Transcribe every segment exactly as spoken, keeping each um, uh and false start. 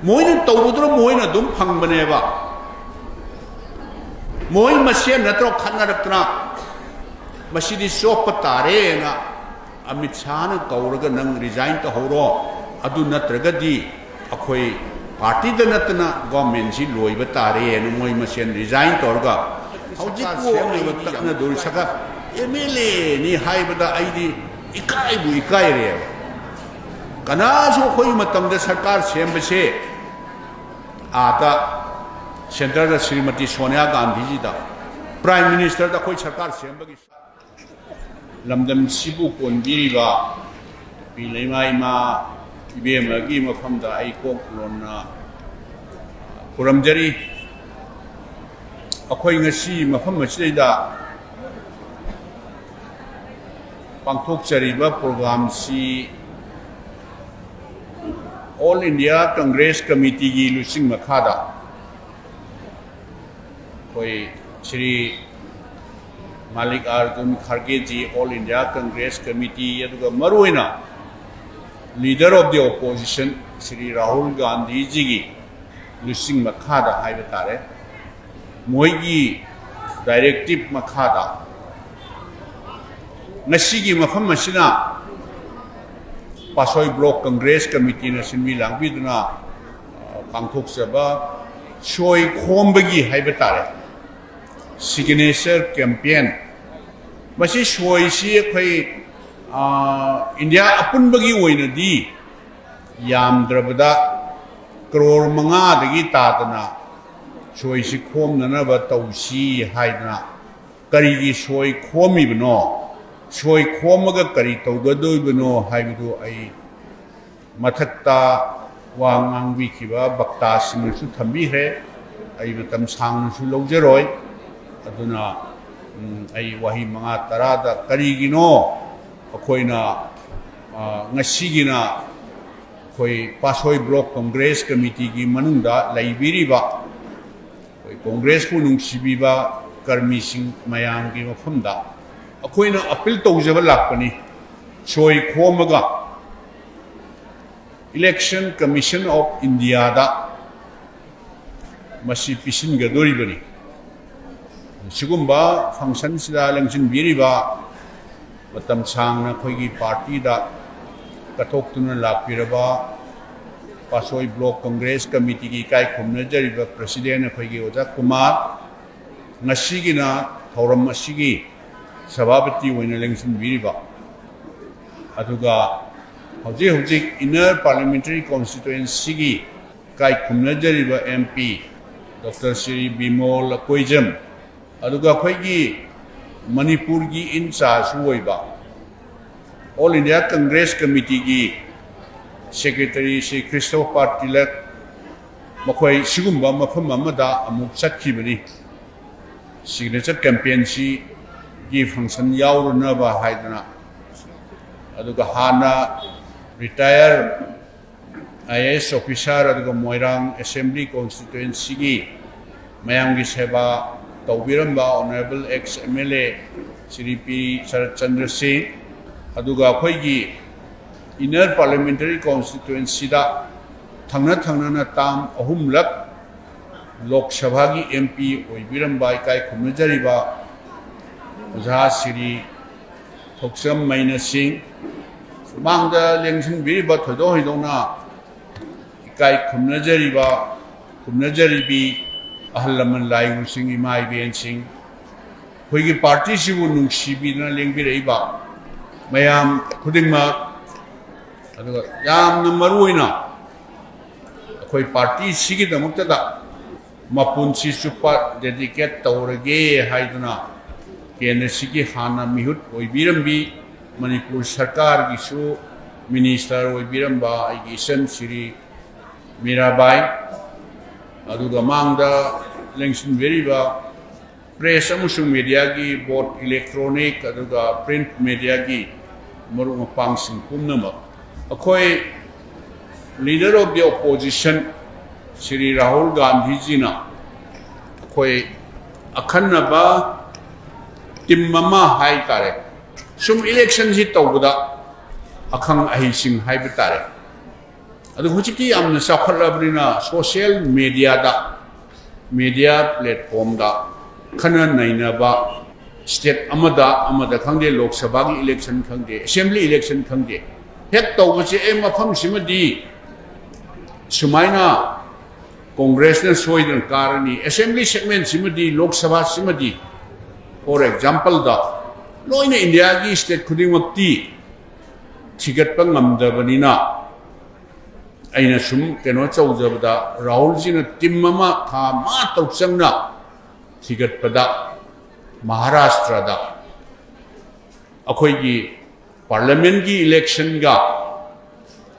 ꯃꯣꯏꯅ ꯇꯧꯕꯗꯨꯅ ꯃꯣꯏꯅ ꯑꯗꯨꯝ ꯐꯪꯕꯅꯦꯕ꯫ ꯃꯣꯏ ꯃꯁꯦꯟ ꯅꯠꯇ꯭ꯔꯣ ꯈꯠꯅꯔꯛꯇꯅ ꯃꯁꯤꯗꯤ ꯆꯣꯞꯄ ꯇꯥꯔꯦꯅ ꯑꯃꯤꯠ ꯁꯥꯍꯅ ꯀꯧꯔꯒ ꯅꯪ ꯔꯤꯖꯥꯏꯟ ꯇꯧꯍꯧꯔꯣ, ꯑꯗꯨ ꯅꯠꯇ꯭ꯔꯒꯗꯤ ꯑꯩꯈꯣꯏ ꯄꯥꯔꯇꯤꯗ ꯅꯠꯇꯅ ꯒꯣꯔꯃꯦꯟꯁꯤ ꯂꯣꯏꯕ ꯇꯥꯔꯦꯅ ꯃꯣꯏ ꯃꯁꯦꯟ ꯔꯤꯖꯥꯏꯟ ꯇꯧꯔꯒ ꯍꯧꯖꯤꯛ ꯁꯦꯝꯅꯕ ꯇꯛꯅꯗꯣꯔꯤ꯫ ꯁꯔꯀꯥꯔ ꯑꯦꯝ ꯑꯦꯜ ꯑꯦꯅꯤ ꯍꯥꯏꯕꯗ ꯑꯩꯗꯤ ꯏꯀꯥꯏꯕꯨ ꯏꯀꯥꯏꯔꯦꯕ꯫ ꯀꯅꯥꯁꯨ ꯑꯩꯈꯣꯏꯒꯤ ꯃꯇꯝꯗ ꯁꯔꯀꯥꯔ ꯁꯦꯝꯕꯁꯦ ꯑꯥꯗ ꯁꯦꯟꯇꯔꯗ ꯁ꯭ꯔꯤꯃꯇꯤ ꯁꯣꯅꯤꯌꯥ ꯒꯥꯟꯙꯤꯖꯤꯗ ꯄ꯭ꯔꯥꯏꯝ ꯃꯤꯅꯤꯁꯇꯔꯗ ꯑꯩꯈꯣꯏ ꯁꯔꯀꯥꯔ ꯁꯦꯝꯕꯒꯤ ꯂꯝꯗꯝꯁꯤꯕꯨ ꯀꯣꯟꯕꯤꯔꯤꯕ ꯅꯨꯄꯤ ꯂꯩꯃꯥ ꯏꯃꯥ ꯏꯕꯦꯝꯃꯒꯤ ꯃꯐꯝꯗ ꯑꯩ ꯀꯣꯛ ꯂꯣꯟꯅ ꯈꯨꯔꯨꯝꯖꯔꯤ꯫ ꯑꯩꯈꯣꯏ ꯉꯁꯤ ꯃꯐꯝ ꯑꯁꯤꯗꯩꯗ ꯄꯥꯡꯊꯣꯛꯆꯔꯤꯕ ꯄ꯭ꯔꯣꯒ꯭ꯔꯥꯝꯁꯤ All India Congress Committeeꯒꯤ ꯂꯨꯆꯤꯡ ꯃꯈꯥꯗ ꯑꯩꯈꯣꯏ ꯁ꯭ꯔꯤ ꯃꯥꯂꯤꯛ Arjun ꯈꯥꯔꯒꯦꯖꯤ, All India Congress Committee, ꯑꯗꯨꯒ ꯃꯔꯨꯑꯣꯏꯅ Leader of the Opposition Shri Rahul ꯒꯥꯟꯙꯤꯖꯤꯒꯤ ꯂꯨꯆꯤꯡ ꯃꯈꯥꯗ ꯍꯥꯏꯕ ꯇꯥꯔꯦ, ꯃꯣꯏꯒꯤ ꯗꯥꯏꯔꯦꯛꯇꯤꯞ ꯃꯈꯥꯗ ꯉꯁꯤꯒꯤ ꯃꯐꯝ ꯑꯁꯤꯅ ꯄꯥꯠꯁꯣꯏ ꯕ꯭ꯂꯣꯛ ꯀꯪꯒ꯭ꯔꯦꯁ ꯀꯃꯤꯇꯤꯅ ꯁꯤꯟꯕꯤ ꯂꯥꯡꯕꯤꯗꯨꯅ, ꯑ, ꯄꯥꯡꯊꯣꯛꯆꯕ ꯁꯣꯏ ꯈꯣꯝꯕꯒꯤ ꯍꯥꯏꯕ ꯇꯥꯔꯦ, ꯁꯤꯒꯅꯦꯆꯔ ꯀꯦꯝꯄꯦꯟ꯫ ꯃꯁꯤ ꯁꯣꯏꯁꯤ ꯑꯩꯈꯣꯏ, ꯑ, ꯏꯟꯗꯤꯌꯥ ꯑꯄꯨꯟꯕꯒꯤ ꯑꯣꯏꯅꯗꯤ ꯌꯥꯝꯗ꯭ꯔꯕꯗ ꯀ꯭ꯔꯣꯔ ꯃꯉꯥꯗꯒꯤ ꯇꯥꯗꯅ ꯁꯣꯏꯁꯤ ꯈꯣꯝꯅꯅꯕ ꯇꯧꯁꯤ ꯍꯥꯏꯗꯅ, ꯀꯔꯤꯒꯤ ꯁꯣꯏ ꯈꯣꯝꯃꯤꯕꯅꯣ, ꯁꯣꯏ ꯈꯣꯝꯃꯒ ꯀꯔꯤ ꯇꯧꯒꯗꯣꯏꯕꯅꯣ ꯍꯥꯏꯕꯗꯨ ꯑꯩ ꯃꯊꯛꯇ ꯋꯥ ꯉꯥꯡꯕꯤꯈꯤꯕ ꯕꯛꯇꯥꯁꯤꯡꯅꯁꯨ ꯊꯝꯕꯤꯈ꯭ꯔꯦ꯫ ꯑꯩ ꯃꯇꯝ ꯁꯥꯡꯅꯁꯨ ꯂꯧꯖꯔꯣꯏ꯫ ꯑꯗꯨꯅ, ꯎꯝ, ꯑꯩ ꯋꯥꯍꯩ ꯃꯉꯥ ꯇꯔꯥꯗ ꯀꯔꯤꯒꯤꯅꯣ ꯑꯩꯈꯣꯏꯅ, ꯑ, ꯉꯁꯤꯒꯤꯅ ꯑꯩꯈꯣꯏ ꯄꯥꯠꯁꯣꯏ ꯕ꯭ꯂꯣꯛ ꯀꯪꯒ꯭ꯔꯦꯁ ꯀꯃꯤꯇꯤꯒꯤ ꯃꯅꯨꯡꯗ ꯂꯩꯕꯤꯔꯤꯕ ꯑꯩꯈꯣꯏ ꯀꯣꯡꯒ꯭ꯔꯦꯁꯄꯨ ꯅꯨꯡꯁꯤꯕꯤꯕ ꯀꯔꯃꯤꯁꯤꯡ ꯃꯌꯥꯝꯒꯤ ꯃꯐꯝꯗ ꯑꯩꯈꯣꯏꯅ ꯑꯄꯤꯜ ꯇꯧꯖꯕ ꯂꯥꯛꯄꯅꯤ꯫ ꯁꯣꯏ ꯈꯣꯝꯃꯒ Election Commission of Indiaꯗ ꯃꯁꯤ ꯄꯤꯁꯤꯟꯒꯗꯣꯔꯤꯕꯅꯤ꯫ ꯁꯤꯒꯨꯝꯕ functionꯁꯤꯗ ꯂꯦꯡꯁꯤꯟꯕꯤꯔꯤꯕ, ꯃꯇꯝ ꯁꯥꯡꯅ ꯑꯩꯈꯣꯏꯒꯤ partyꯗ ꯀꯠꯊꯣꯛꯇꯨꯅ ꯂꯥꯛꯄꯤꯔꯕ ꯄꯥꯠꯁꯣꯏ Block Congress Committeeꯒꯤ ꯏꯀꯥꯏ ꯈꯨꯝꯅꯖꯔꯤꯕ president ꯑꯩꯈꯣꯏꯒꯤ ꯑꯣꯖꯥ ꯀꯨꯃꯥꯔ, ꯉꯁꯤꯒꯤꯅ ꯊꯧꯔꯝ ꯑꯁꯤꯒꯤ ꯁꯚꯥꯄꯇꯤ ꯑꯣꯏꯅ ꯂꯦꯡꯁꯤꯟꯕꯤꯔꯤꯕ, ꯑꯗꯨꯒ ꯍꯧꯖꯤꯛ ꯍꯧꯖꯤꯛ Inner Parliamentary Constituencyꯒꯤ ꯏꯀꯥꯏ ꯈꯨꯝꯅꯖꯔꯤꯕ MP Doctor ꯁ꯭ꯔꯤ ꯕꯤꯃꯣꯜ ꯑꯀꯣꯏꯖꯝ, ꯑꯗꯨꯒ ꯑꯩꯈꯣꯏꯒꯤ ꯃꯅꯤꯄꯨꯔꯒꯤ in chargeꯁꯨ ꯑꯣꯏꯕ All India Congress Committeeꯒꯤ secretary ꯁ꯭ꯔꯤ ꯈ꯭ꯔꯤꯁꯇꯣꯐꯔ ꯇꯤꯂꯛ, ꯃꯈꯣꯏ ꯁꯤꯒꯨꯝꯕ ꯃꯐꯝ ꯑꯃꯗ ꯑꯃꯨꯛ ꯆꯠꯈꯤꯕꯅꯤ꯫ Signature campaignꯁꯤꯒꯤ function ꯌꯥꯎꯔꯨꯅꯕ ꯍꯥꯏꯗꯅ꯫ ꯑꯗꯨꯒ ꯍꯥꯟꯅ retire IAS officer ꯑꯗꯨꯒ ꯃꯣꯏꯔꯥꯡ Assembly Constituencyꯒꯤ ꯃꯌꯥꯝꯒꯤ ꯁꯦꯕꯥ ꯇꯧꯕꯤꯔꯝꯕ Honourable ex MLA ꯁ꯭ꯔꯤ ꯄꯤ ꯁꯔꯠꯆꯟꯗ꯭ꯔ ꯁꯤꯡ, ꯑꯗꯨꯒ ꯑꯩꯈꯣꯏꯒꯤ Inner Parliamentary Constituencyꯗ ꯊꯪꯅ ꯊꯪꯅꯅ term ꯑꯍꯨꯝꯂꯛ ꯂꯣꯛ ꯁꯚꯥꯒꯤ MP ꯑꯣꯏꯕꯤꯔꯝꯕ ꯏꯀꯥꯏ ꯈꯨꯝꯅꯖꯔꯤꯕ ꯑꯣꯖꯥ ꯁ꯭ꯔꯤ ꯊꯣꯛꯆꯝ ꯃꯩꯅ ꯁꯤꯡ, ꯃꯥꯡꯗ ꯂꯦꯡꯁꯤꯟꯕꯤꯔꯤꯕ ꯊꯣꯏꯗꯣꯛ ꯍꯦꯟꯗꯣꯛꯅ ꯏꯀꯥꯏ ꯈꯨꯝꯅꯖꯔꯤꯕ, ꯈꯨꯝꯅꯖꯔꯤꯕꯤ ꯑꯍꯜ ꯂꯃꯟ ꯂꯥꯏꯔꯤꯛꯁꯤꯡ, ꯏꯃꯥ ꯏꯕꯦꯟꯁꯤꯡ, ꯑꯩꯈꯣꯏꯒꯤ partyꯁꯤꯕꯨ ꯅꯨꯡꯁꯤꯕꯤꯗꯨꯅ ꯂꯦꯡꯕꯤꯔꯛꯏꯕ ꯃꯌꯥꯝ ꯈꯨꯗꯤꯡꯃꯛ, ꯑꯗꯨꯒ ꯌꯥꯝꯅ ꯃꯔꯨ ꯑꯣꯏꯅ ꯑꯩꯈꯣꯏ partyꯁꯤꯒꯤꯗꯃꯛꯇꯗ ꯃꯄꯨꯟꯁꯤ ꯆꯨꯞꯄ dedicate ꯇꯧꯔꯒꯦ ꯍꯥꯏꯗꯨꯅ ꯀꯦꯟꯗ꯭ꯔꯁꯤꯒꯤ ꯍꯥꯟꯅ ꯃꯤꯍꯨꯠ ꯑꯣꯏꯕꯤꯔꯝꯕꯤ, ꯃꯅꯤꯄꯨꯔ ꯁꯔꯀꯥꯔꯒꯤꯁꯨ minister ꯑꯣꯏꯕꯤꯔꯝꯕ ꯑꯩꯒꯤ ꯏꯆꯟ ꯁꯤꯔꯤ ꯃꯤꯔꯥꯕꯥꯏ, ꯑꯗꯨꯒ ꯃꯥꯡꯗ ꯂꯦꯡꯁꯤꯟꯕꯤꯔꯤꯕ press ꯑꯃꯁꯨꯡ mediaꯒꯤ, both electronic ꯑꯗꯨꯒ print mediaꯒꯤ ꯃꯔꯨꯞ ꯃꯄꯥꯡꯁꯤꯡ ꯄꯨꯝꯅꯃꯛ, ꯑꯩꯈꯣꯏ leader of the opposition Shri Rahul ꯒꯥꯟꯙꯤꯖꯤꯅ ꯑꯩꯈꯣꯏ ꯑꯈꯟꯅꯕ team ꯑꯃ ꯍꯥꯏ ꯇꯥꯔꯦ, ꯁꯨꯝ electionꯁꯤ ꯇꯧꯕꯗ ꯑꯈꯪ ꯑꯍꯩꯁꯤꯡ ꯍꯥꯏꯕ ꯇꯥꯔꯦ, ꯑꯗꯨ ꯍꯧꯖꯤꯛꯇꯤ ꯌꯥꯝꯅ ꯆꯥꯎꯈꯠꯂꯕꯅꯤꯅ social media ꯗ, media platform ꯗ ꯈꯟꯅ ꯅꯩꯅꯕ, state ꯑꯃꯗ ꯑꯃꯗ ꯈꯪꯗꯦ, ꯂꯣꯛ ꯁꯚꯥꯒꯤ election ꯈꯪꯗꯦ, assembly election ꯈꯪꯗꯦ, ꯍꯦꯛ ꯇꯧꯕꯁꯦ, ꯑꯦ, ꯃꯐꯝꯁꯤꯃꯗꯤ ꯁꯨꯃꯥꯏꯅ Congress ꯅ ꯁꯣꯏꯗꯅ ꯀꯥꯔꯅꯤ, assembly segment ꯁꯤꯃꯗꯤ, ꯂꯣꯛ ꯁꯚꯥ ꯁꯤꯃꯗꯤ, for example ꯗ, ꯂꯣꯏꯅ India ꯒꯤ state ꯈꯨꯗꯤꯡꯃꯛꯇꯤ ꯊꯤꯒꯠꯄ ꯉꯝꯗꯕꯅꯤꯅ, ꯑꯩꯅ ꯁꯨꯝ ꯀꯩꯅꯣ ꯇꯧꯖꯕꯗ, ꯔꯥꯍꯨꯜꯖꯤꯅ team ꯑꯃ ꯊꯥ ꯃꯉꯥ ꯇꯔꯨꯛ ꯆꯪꯅ ꯊꯤꯒꯠꯄꯗ, ꯃꯍꯥꯔꯥꯁꯇ꯭ꯔꯗ ꯑꯩꯈꯣꯏꯒꯤ parliament ꯀꯤ election ꯒ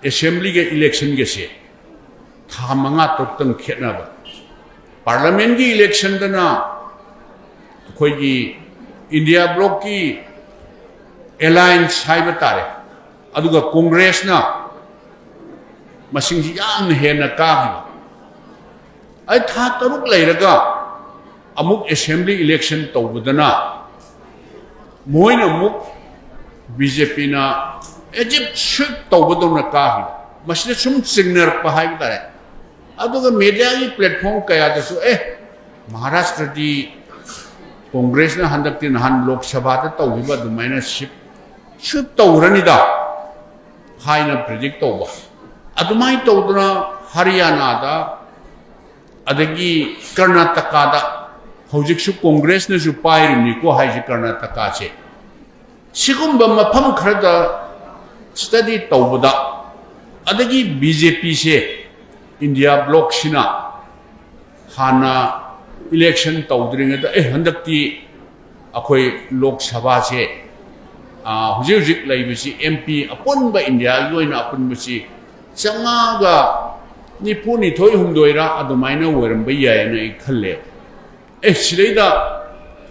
assembly ꯒ election ꯒꯁꯦ ꯊꯥ ꯃꯉꯥ ꯇꯔꯨꯛꯇꯪ ꯈꯦꯠꯅꯕ꯫ Parliament ꯀꯤ election ꯗꯅ ꯑꯩꯈꯣꯏꯒꯤ India bloc ꯀꯤ alliance ꯍꯥꯏꯕ ꯇꯥꯔꯦ, ꯑꯗꯨꯒ Congress ꯅ ꯃꯁꯤꯡꯁꯤ ꯌꯥꯝꯅ ꯍꯦꯟꯅ ꯀꯥꯈꯤꯕ꯫ ꯑꯩ ꯊꯥ ꯇꯔꯨꯛ ꯂꯩꯔꯒ ꯑꯃꯨꯛ assembly election ꯇꯧꯕꯗꯅ ꯃꯣꯏꯅ ꯑꯃꯨꯛ, BJP ꯅ as if sweep ꯇꯧꯕꯗꯧꯅ ꯀꯥꯈꯤꯕ꯫ ꯃꯁꯤꯗ ꯁꯨꯝ ꯆꯤꯡꯅꯔꯛꯄ ꯍꯥꯏꯕ ꯇꯥꯔꯦ꯫ ꯑꯗꯨꯒ media ꯒꯤ platform ꯀꯌꯥꯗꯁꯨ, ꯑꯦ, ꯃꯍꯥꯔꯥꯁꯇ꯭ꯔꯗꯤ Congress ꯅ ꯍꯟꯗꯛꯇꯤ ꯅꯍꯥꯟ ꯂꯣꯛ ꯁꯚꯥꯗ ꯇꯧꯈꯤꯕ ꯑꯗꯨꯃꯥꯏꯅ sweep, sweep ꯇꯧꯔꯅꯤꯗ ꯍꯥꯏꯅ predict ꯇꯧꯕ꯫ ꯑꯗꯨꯃꯥꯏꯅ ꯇꯧꯗꯅ ꯍꯔꯤꯌꯥꯅꯥꯗ, ꯑꯗꯒꯤ ꯀꯔꯅꯥꯇꯀꯥꯗ ꯍꯧꯖꯤꯛꯁꯨ Congress ꯅꯁꯨ ꯄꯥꯏꯔꯤꯕꯅꯤꯀꯣ ꯍꯥꯏꯁꯦ ꯀꯔꯅꯥꯇꯀꯥꯁꯦ꯫ ꯁꯤꯒꯨꯝꯕ ꯃꯐꯝ ꯈꯔꯗ study ꯇꯧꯕꯗ, ꯑꯗꯒꯤ BJP ꯁꯦ, India bloc ꯁꯤꯅ ꯍꯥꯟꯅ election ꯇꯧꯗ꯭ꯔꯤꯉꯩꯗ, ꯑꯦ, ꯍꯟꯗꯛꯇꯤ ꯑꯩꯈꯣꯏ ꯂꯣꯛ ꯁꯚꯥꯁꯦ, ꯑꯥ, ꯍꯧꯖꯤꯛ ꯍꯧꯖꯤꯛ ꯂꯩꯕꯁꯤ MP ꯑꯄꯨꯟꯕ India ꯒꯤ ꯑꯣꯏꯅ ꯑꯄꯨꯟꯕꯁꯤ ꯆꯥꯝꯃꯉꯥꯒ ꯅꯤꯐꯨ ꯅꯤꯊꯣꯏ ꯍꯨꯝꯗꯣꯏꯔ ꯑꯗꯨꯃꯥꯏꯅ ꯑꯣꯏꯔꯝꯕ ꯌꯥꯏꯅ ꯑꯩ ꯈꯜꯂꯦ꯫ ꯑꯦ, ꯁꯤꯗꯩꯗ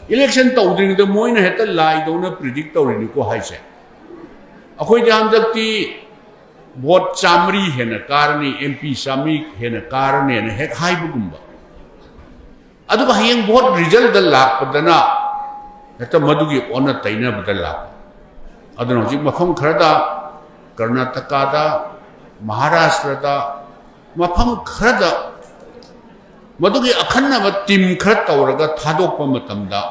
election ꯇꯧꯗ꯭ꯔꯤꯉꯩꯗ ꯃꯣꯏꯅ ꯍꯦꯛꯇ ꯂꯥꯏꯗꯧꯅ predict ꯇꯧꯔꯤꯅꯤꯀꯣ ꯍꯥꯏꯁꯦ꯫ ꯑꯩꯈꯣꯏꯗꯤ ꯍꯟꯗꯛꯇꯤ vote ꯆꯥꯝꯃꯔꯤ ꯍꯦꯟꯅ ꯀꯥꯔꯅꯤ, MP ꯆꯥꯝꯃꯔꯤ ꯍꯦꯟꯅ ꯀꯥꯔꯅꯦꯅ ꯍꯦꯛ ꯍꯥꯏꯕꯒꯨꯝꯕ꯫ ꯑꯗꯨꯒ ꯍꯌꯦꯡ vote result ꯇ ꯂꯥꯛꯄꯗꯅ ꯍꯦꯛꯇ ꯃꯗꯨꯒꯤ ꯑꯣꯟꯅ ꯇꯩꯅꯕꯗ ꯂꯥꯛꯄ꯫ ꯑꯗꯨꯅ ꯍꯧꯖꯤꯛ ꯃꯐꯝ ꯈꯔꯗ, ꯀꯔꯅꯥꯇꯀꯥꯗ, ꯃꯍꯥꯔꯥꯁꯇ꯭ꯔꯗ ꯃꯐꯝ ꯈꯔꯗ ꯃꯗꯨꯒꯤ ꯑꯈꯟꯅꯕ ꯇꯤꯝ ꯈꯔ ꯇꯧꯔꯒ ꯊꯥꯗꯣꯛꯄ ꯃꯇꯝꯗ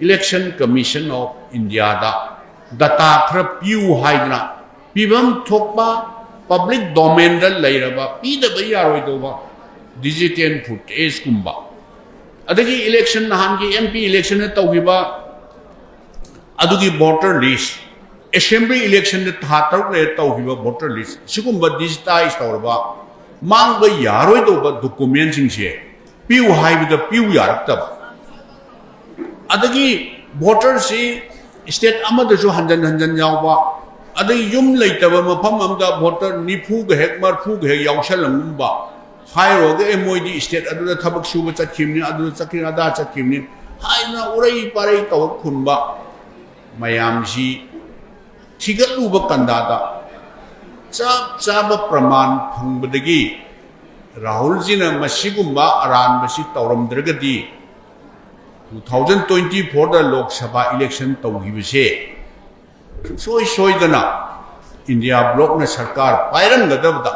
Election Commission of Indiaꯗ ꯗꯇꯥ ꯈꯔ ꯄꯤꯌꯨ ꯍꯥꯏꯗꯅ ꯄꯤꯐꯝ ꯊꯣꯛꯄ ꯄꯕ꯭ꯂꯤꯛ ꯗꯣꯃꯦꯟꯗ ꯂꯩꯔꯕ ꯄꯤꯗꯕ ꯌꯥꯔꯣꯏꯗꯧꯕ ꯗꯤꯖꯤꯇꯦꯜ ꯐꯨꯇꯦꯖꯀꯨꯝꯕ, ꯑꯗꯒꯤ ꯏꯂꯦꯛꯁꯟ, ꯅꯍꯥꯟꯒꯤ ꯑꯦꯝ ꯄꯤ ꯏꯂꯦꯛꯁꯟꯗ ꯇꯧꯈꯤꯕ ꯑꯗꯨꯒꯤ ꯚꯣꯇꯔ ꯂꯤꯁ, ꯑꯦꯁꯦꯝꯕ꯭ꯂꯤ ꯏꯂꯦꯛꯁꯟꯗ ꯊꯥ ꯇꯔꯨꯛ ꯂꯩꯔ ꯇꯧꯈꯤꯕ ꯚꯣꯇꯔ ꯂꯤꯁ, ꯁꯤꯒꯨꯝꯕ ꯗꯤꯖꯤꯇꯥꯏꯖ ꯇꯧꯔꯕ ꯃꯥꯡꯕ ꯌꯥꯔꯣꯏꯗꯧꯕ ꯗꯣꯀꯨꯃꯦꯟꯁꯤꯡꯁꯦ ꯄꯤꯌꯨ ꯍꯥꯏꯕꯗ ꯄꯤꯌꯨ ꯌꯥꯔꯛꯇꯕ, ꯑꯗꯒꯤ ꯚꯣꯇꯔꯁꯤ ꯁ꯭ꯇꯦꯠ ꯑꯃꯗꯁꯨ ꯍꯟꯖꯟ ꯍꯟꯖꯟ ꯌꯥꯎꯕ, ꯑꯗꯒꯤ ꯌꯨꯝ ꯂꯩꯇꯕ ꯃꯐꯝ ꯑꯃꯗ ꯚꯣꯇꯔ ꯅꯤꯐꯨꯒ ꯍꯦꯛ ꯃꯔꯤꯐꯨꯒ ꯍꯦꯛ ꯌꯥꯎꯁꯜꯂꯝꯒꯨꯝꯕ, ꯍꯥꯏꯔꯨꯔꯒ ꯑꯦ ꯃꯣꯏꯗꯤ ꯁ꯭ꯇꯦꯠ ꯑꯗꯨꯗ ꯊꯕꯛ ꯁꯨꯕ ꯆꯠꯈꯤꯕꯅꯤ, ꯑꯗꯨꯗ ꯆꯠꯈꯤꯕꯅꯤ, ꯑꯗꯥ ꯆꯠꯈꯤꯕꯅꯤ ꯍꯥꯏꯗꯅ ꯎꯔꯩ ꯄꯥꯔꯩ ꯇꯧꯔ ꯈꯨꯟꯕ ꯃꯌꯥꯝꯁꯤ ꯊꯤꯒꯠꯂꯨꯕ ꯀꯟꯗꯥꯗ ꯆꯞ ꯆꯥꯕ ꯄ꯭ꯔꯃꯥꯟ ꯐꯪꯕꯗꯒꯤ ꯔꯥꯍꯨꯜꯖꯤꯅ ꯃꯁꯤꯒꯨꯝꯕ ꯑꯔꯥꯟꯕꯁꯤ ꯇꯧꯔꯝꯗ꯭ꯔꯒꯗꯤ two thousand twenty fourꯗ Lok Sabha election ꯇꯧꯈꯤꯕꯁꯦ ꯁꯨꯡꯁꯣꯏ ꯁꯣꯏꯗꯅ ꯏꯟꯗꯤꯌꯥ ꯕ꯭ꯂꯣꯛꯅ ꯁꯔꯀꯥꯔ ꯄꯥꯏꯔꯝꯒꯗꯕꯗ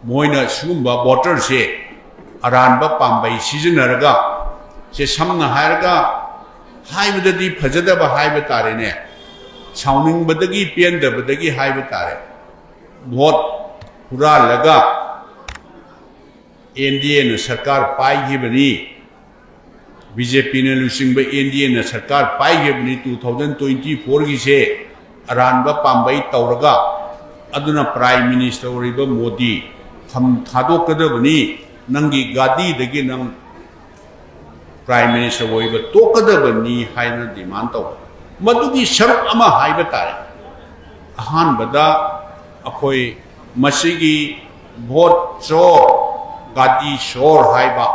ꯃꯣꯏꯅ ꯁꯤꯒꯨꯝꯕ ꯚꯣꯇꯔꯁꯦ ꯑꯔꯥꯟꯕ ꯄꯥꯝꯕꯩ ꯁꯤꯖꯤꯟꯅꯔꯒ, ꯁꯦ ꯁꯝꯅ ꯍꯥꯏꯔꯒ ꯍꯥꯏꯕꯗꯗꯤ ꯐꯖꯗꯕ ꯍꯥꯏꯕ ꯇꯥꯔꯦꯅꯦ, ꯁꯥꯎꯅꯤꯡꯕꯗꯒꯤ ꯄꯦꯟꯗꯕꯗꯒꯤ ꯍꯥꯏꯕ ꯇꯥꯔꯦ, ꯚꯣꯠ ꯍꯨꯔꯥꯜꯂꯒ ꯑꯦꯟ ꯗꯤ ꯑꯦꯅ ꯁꯔꯀꯥꯔ ꯄꯥꯏꯈꯤꯕꯅꯤ, ꯕꯤ ꯖꯦ ꯄꯤꯅ ꯂꯨꯆꯤꯡꯕ ꯑꯦꯟ ꯗꯤ ꯑꯦꯅ ꯁꯔꯀꯥꯔ ꯄꯥꯏꯈꯤꯕꯅꯤ two thousand twenty fourꯒꯤꯁꯦ ꯑꯔꯥꯟꯕ ꯄꯥꯝꯕꯩ ꯇꯧꯔꯒ, ꯑꯗꯨꯅ ꯄ꯭ꯔꯥꯏꯝ ꯃꯤꯅꯤꯁꯇꯔ ꯑꯣꯏꯔꯤꯕ ꯃꯣꯗꯤ ꯊꯝ ꯊꯥꯗꯣꯛꯀꯗꯕꯅꯤ, ꯅꯪꯒꯤ ꯒꯥꯗꯤꯗꯒꯤ ꯅꯪ ꯄ꯭ꯔꯥꯏꯝ ꯃꯤꯅꯤꯁꯇꯔ ꯑꯣꯏꯕ ꯇꯣꯛꯀꯗꯕꯅꯤ ꯍꯥꯏꯅ ꯗꯤꯃꯥꯟ ꯇꯧꯕ꯫ ꯃꯗꯨꯒꯤ ꯁꯔꯨꯛ ꯑꯃ ꯍꯥꯏꯕ ꯇꯥꯔꯦ꯫ ꯑꯍꯥꯟꯕꯗ ꯑꯩꯈꯣꯏ ꯃꯁꯤꯒꯤ ꯚꯣꯠ ꯆꯣꯔ, ꯒꯥꯗꯤ ꯆꯣꯔ ꯍꯥꯏꯕ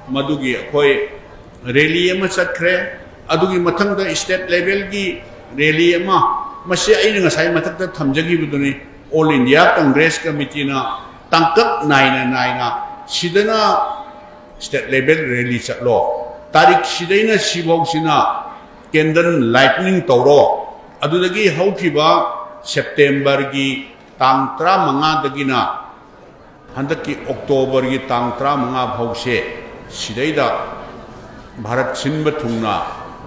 ꯃꯗꯨꯒꯤ ꯑꯩꯈꯣꯏ ꯔꯦꯂꯤ ꯑꯃ ꯆꯠꯈ꯭ꯔꯦ꯫ ꯑꯗꯨꯒꯤ ꯃꯊꯪꯗ ꯁ꯭ꯇꯦꯠ ꯂꯦꯚꯦꯜꯒꯤ ꯔꯦꯂꯤ ꯑꯃ, ꯃꯁꯤ ꯑꯩꯅ ꯉꯁꯥꯏ ꯃꯊꯛꯇ ꯊꯝꯖꯈꯤꯕꯗꯨꯅꯤ, ꯑꯣꯜ ꯏꯟꯗꯤꯌꯥ ꯀꯪꯒ꯭ꯔꯦꯁ ꯀꯃꯤꯇꯤꯅ ꯇꯥꯡꯀꯛ ꯅꯥꯏꯅ ꯅꯥꯏꯅ ꯁꯤꯗꯅ ꯁ꯭ꯇꯦꯠ ꯂꯦꯚꯦꯜ ꯔꯦꯂꯤ ꯆꯠꯂꯣ, ꯇꯥꯔꯤꯛ ꯁꯤꯗꯩꯅ ꯁꯤꯐꯧꯁꯤꯅ ꯀꯦꯟꯗꯜ ꯂꯥꯏꯠꯅꯤꯡ ꯇꯧꯔꯣ, ꯑꯗꯨꯗꯒꯤ ꯍꯧꯈꯤꯕ ꯁꯦꯞꯇꯦꯝꯕꯔꯒꯤ ꯇꯥꯡ ꯇꯔꯥꯃꯉꯥꯗꯒꯤꯅ ꯍꯟꯗꯛꯀꯤ ꯑꯣꯛꯇꯣꯕꯔꯒꯤ ꯇꯥꯡ ꯇꯔꯥꯃꯉꯥ ꯐꯥꯎꯁꯦ, ꯁꯤꯗꯩꯗ ꯚꯥꯔꯠ ꯁꯤꯟꯕ ꯊꯨꯡꯅ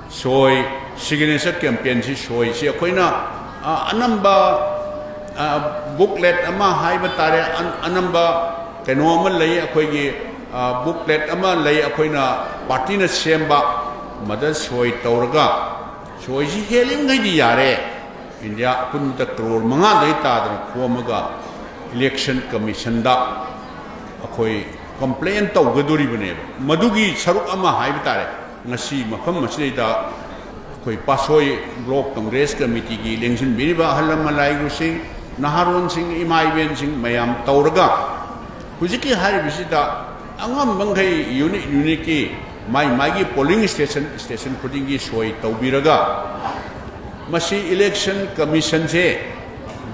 ꯁꯣꯏ, signature campaignꯁꯤ, ꯁꯣꯏꯁꯤ ꯑꯩꯈꯣꯏꯅ, ꯑ, ꯑꯅꯝꯕ, ꯑ, booklet ꯑꯃ ꯍꯥꯏꯕ ꯇꯥꯔꯦ, ꯑꯟ-, ꯑꯅꯝꯕ ꯀꯩꯅꯣ ꯑꯃ ꯂꯩ, ꯑꯩꯈꯣꯏꯒꯤ, ꯑ, booklet ꯑꯃ ꯂꯩ, ꯑꯩꯈꯣꯏꯅ partyꯅ ꯁꯦꯝꯕ, ꯃꯗ ꯁꯣꯏ ꯇꯧꯔꯒ, ꯁꯣꯏꯁꯤ ꯍꯦꯜꯂꯤꯉꯩꯗꯤ ꯌꯥꯔꯦ, ꯏꯟꯗꯤꯌꯥ ꯑꯄꯨꯟꯕꯗ ꯀꯔꯣꯔ ꯃꯉꯥꯗꯩ ꯇꯥꯗꯅ ꯈꯣꯝꯃꯒ election commissionꯗ ꯑꯩꯈꯣꯏ complain ꯇꯧꯒꯗꯣꯔꯤꯕꯅꯦꯕ꯫ ꯃꯗꯨꯒꯤ ꯁꯔꯨꯛ ꯑꯃ ꯍꯥꯏꯕ ꯇꯥꯔꯦ, ꯉꯁꯤ ꯃꯐꯝ ꯑꯁꯤꯗꯩꯗ ꯑꯩꯈꯣꯏ ꯄꯥꯠꯁꯣꯏ block congress committeeꯒꯤ ꯂꯦꯡꯁꯤꯟꯕꯤꯔꯤꯕ ꯑꯍꯜ ꯂꯃꯟ ꯂꯥꯏꯒꯨꯁꯤꯡ, ꯅꯍꯥꯔꯣꯟꯁꯤꯡ, ꯏꯃꯥ ꯏꯕꯦꯟꯁꯤꯡ ꯃꯌꯥꯝ ꯇꯧꯔꯒ ꯍꯧꯖꯤꯛꯀꯤ ꯍꯥꯏꯔꯤꯕꯁꯤꯗ ꯑꯉꯝꯕ ꯃꯈꯩ unit unitꯀꯤ ꯃꯥꯏ ꯃꯥꯏꯒꯤ polling station, station ꯈꯨꯗꯤꯡꯒꯤ ꯁꯣꯏ ꯇꯧꯕꯤꯔꯒ ꯃꯁꯤ election commissionꯁꯦ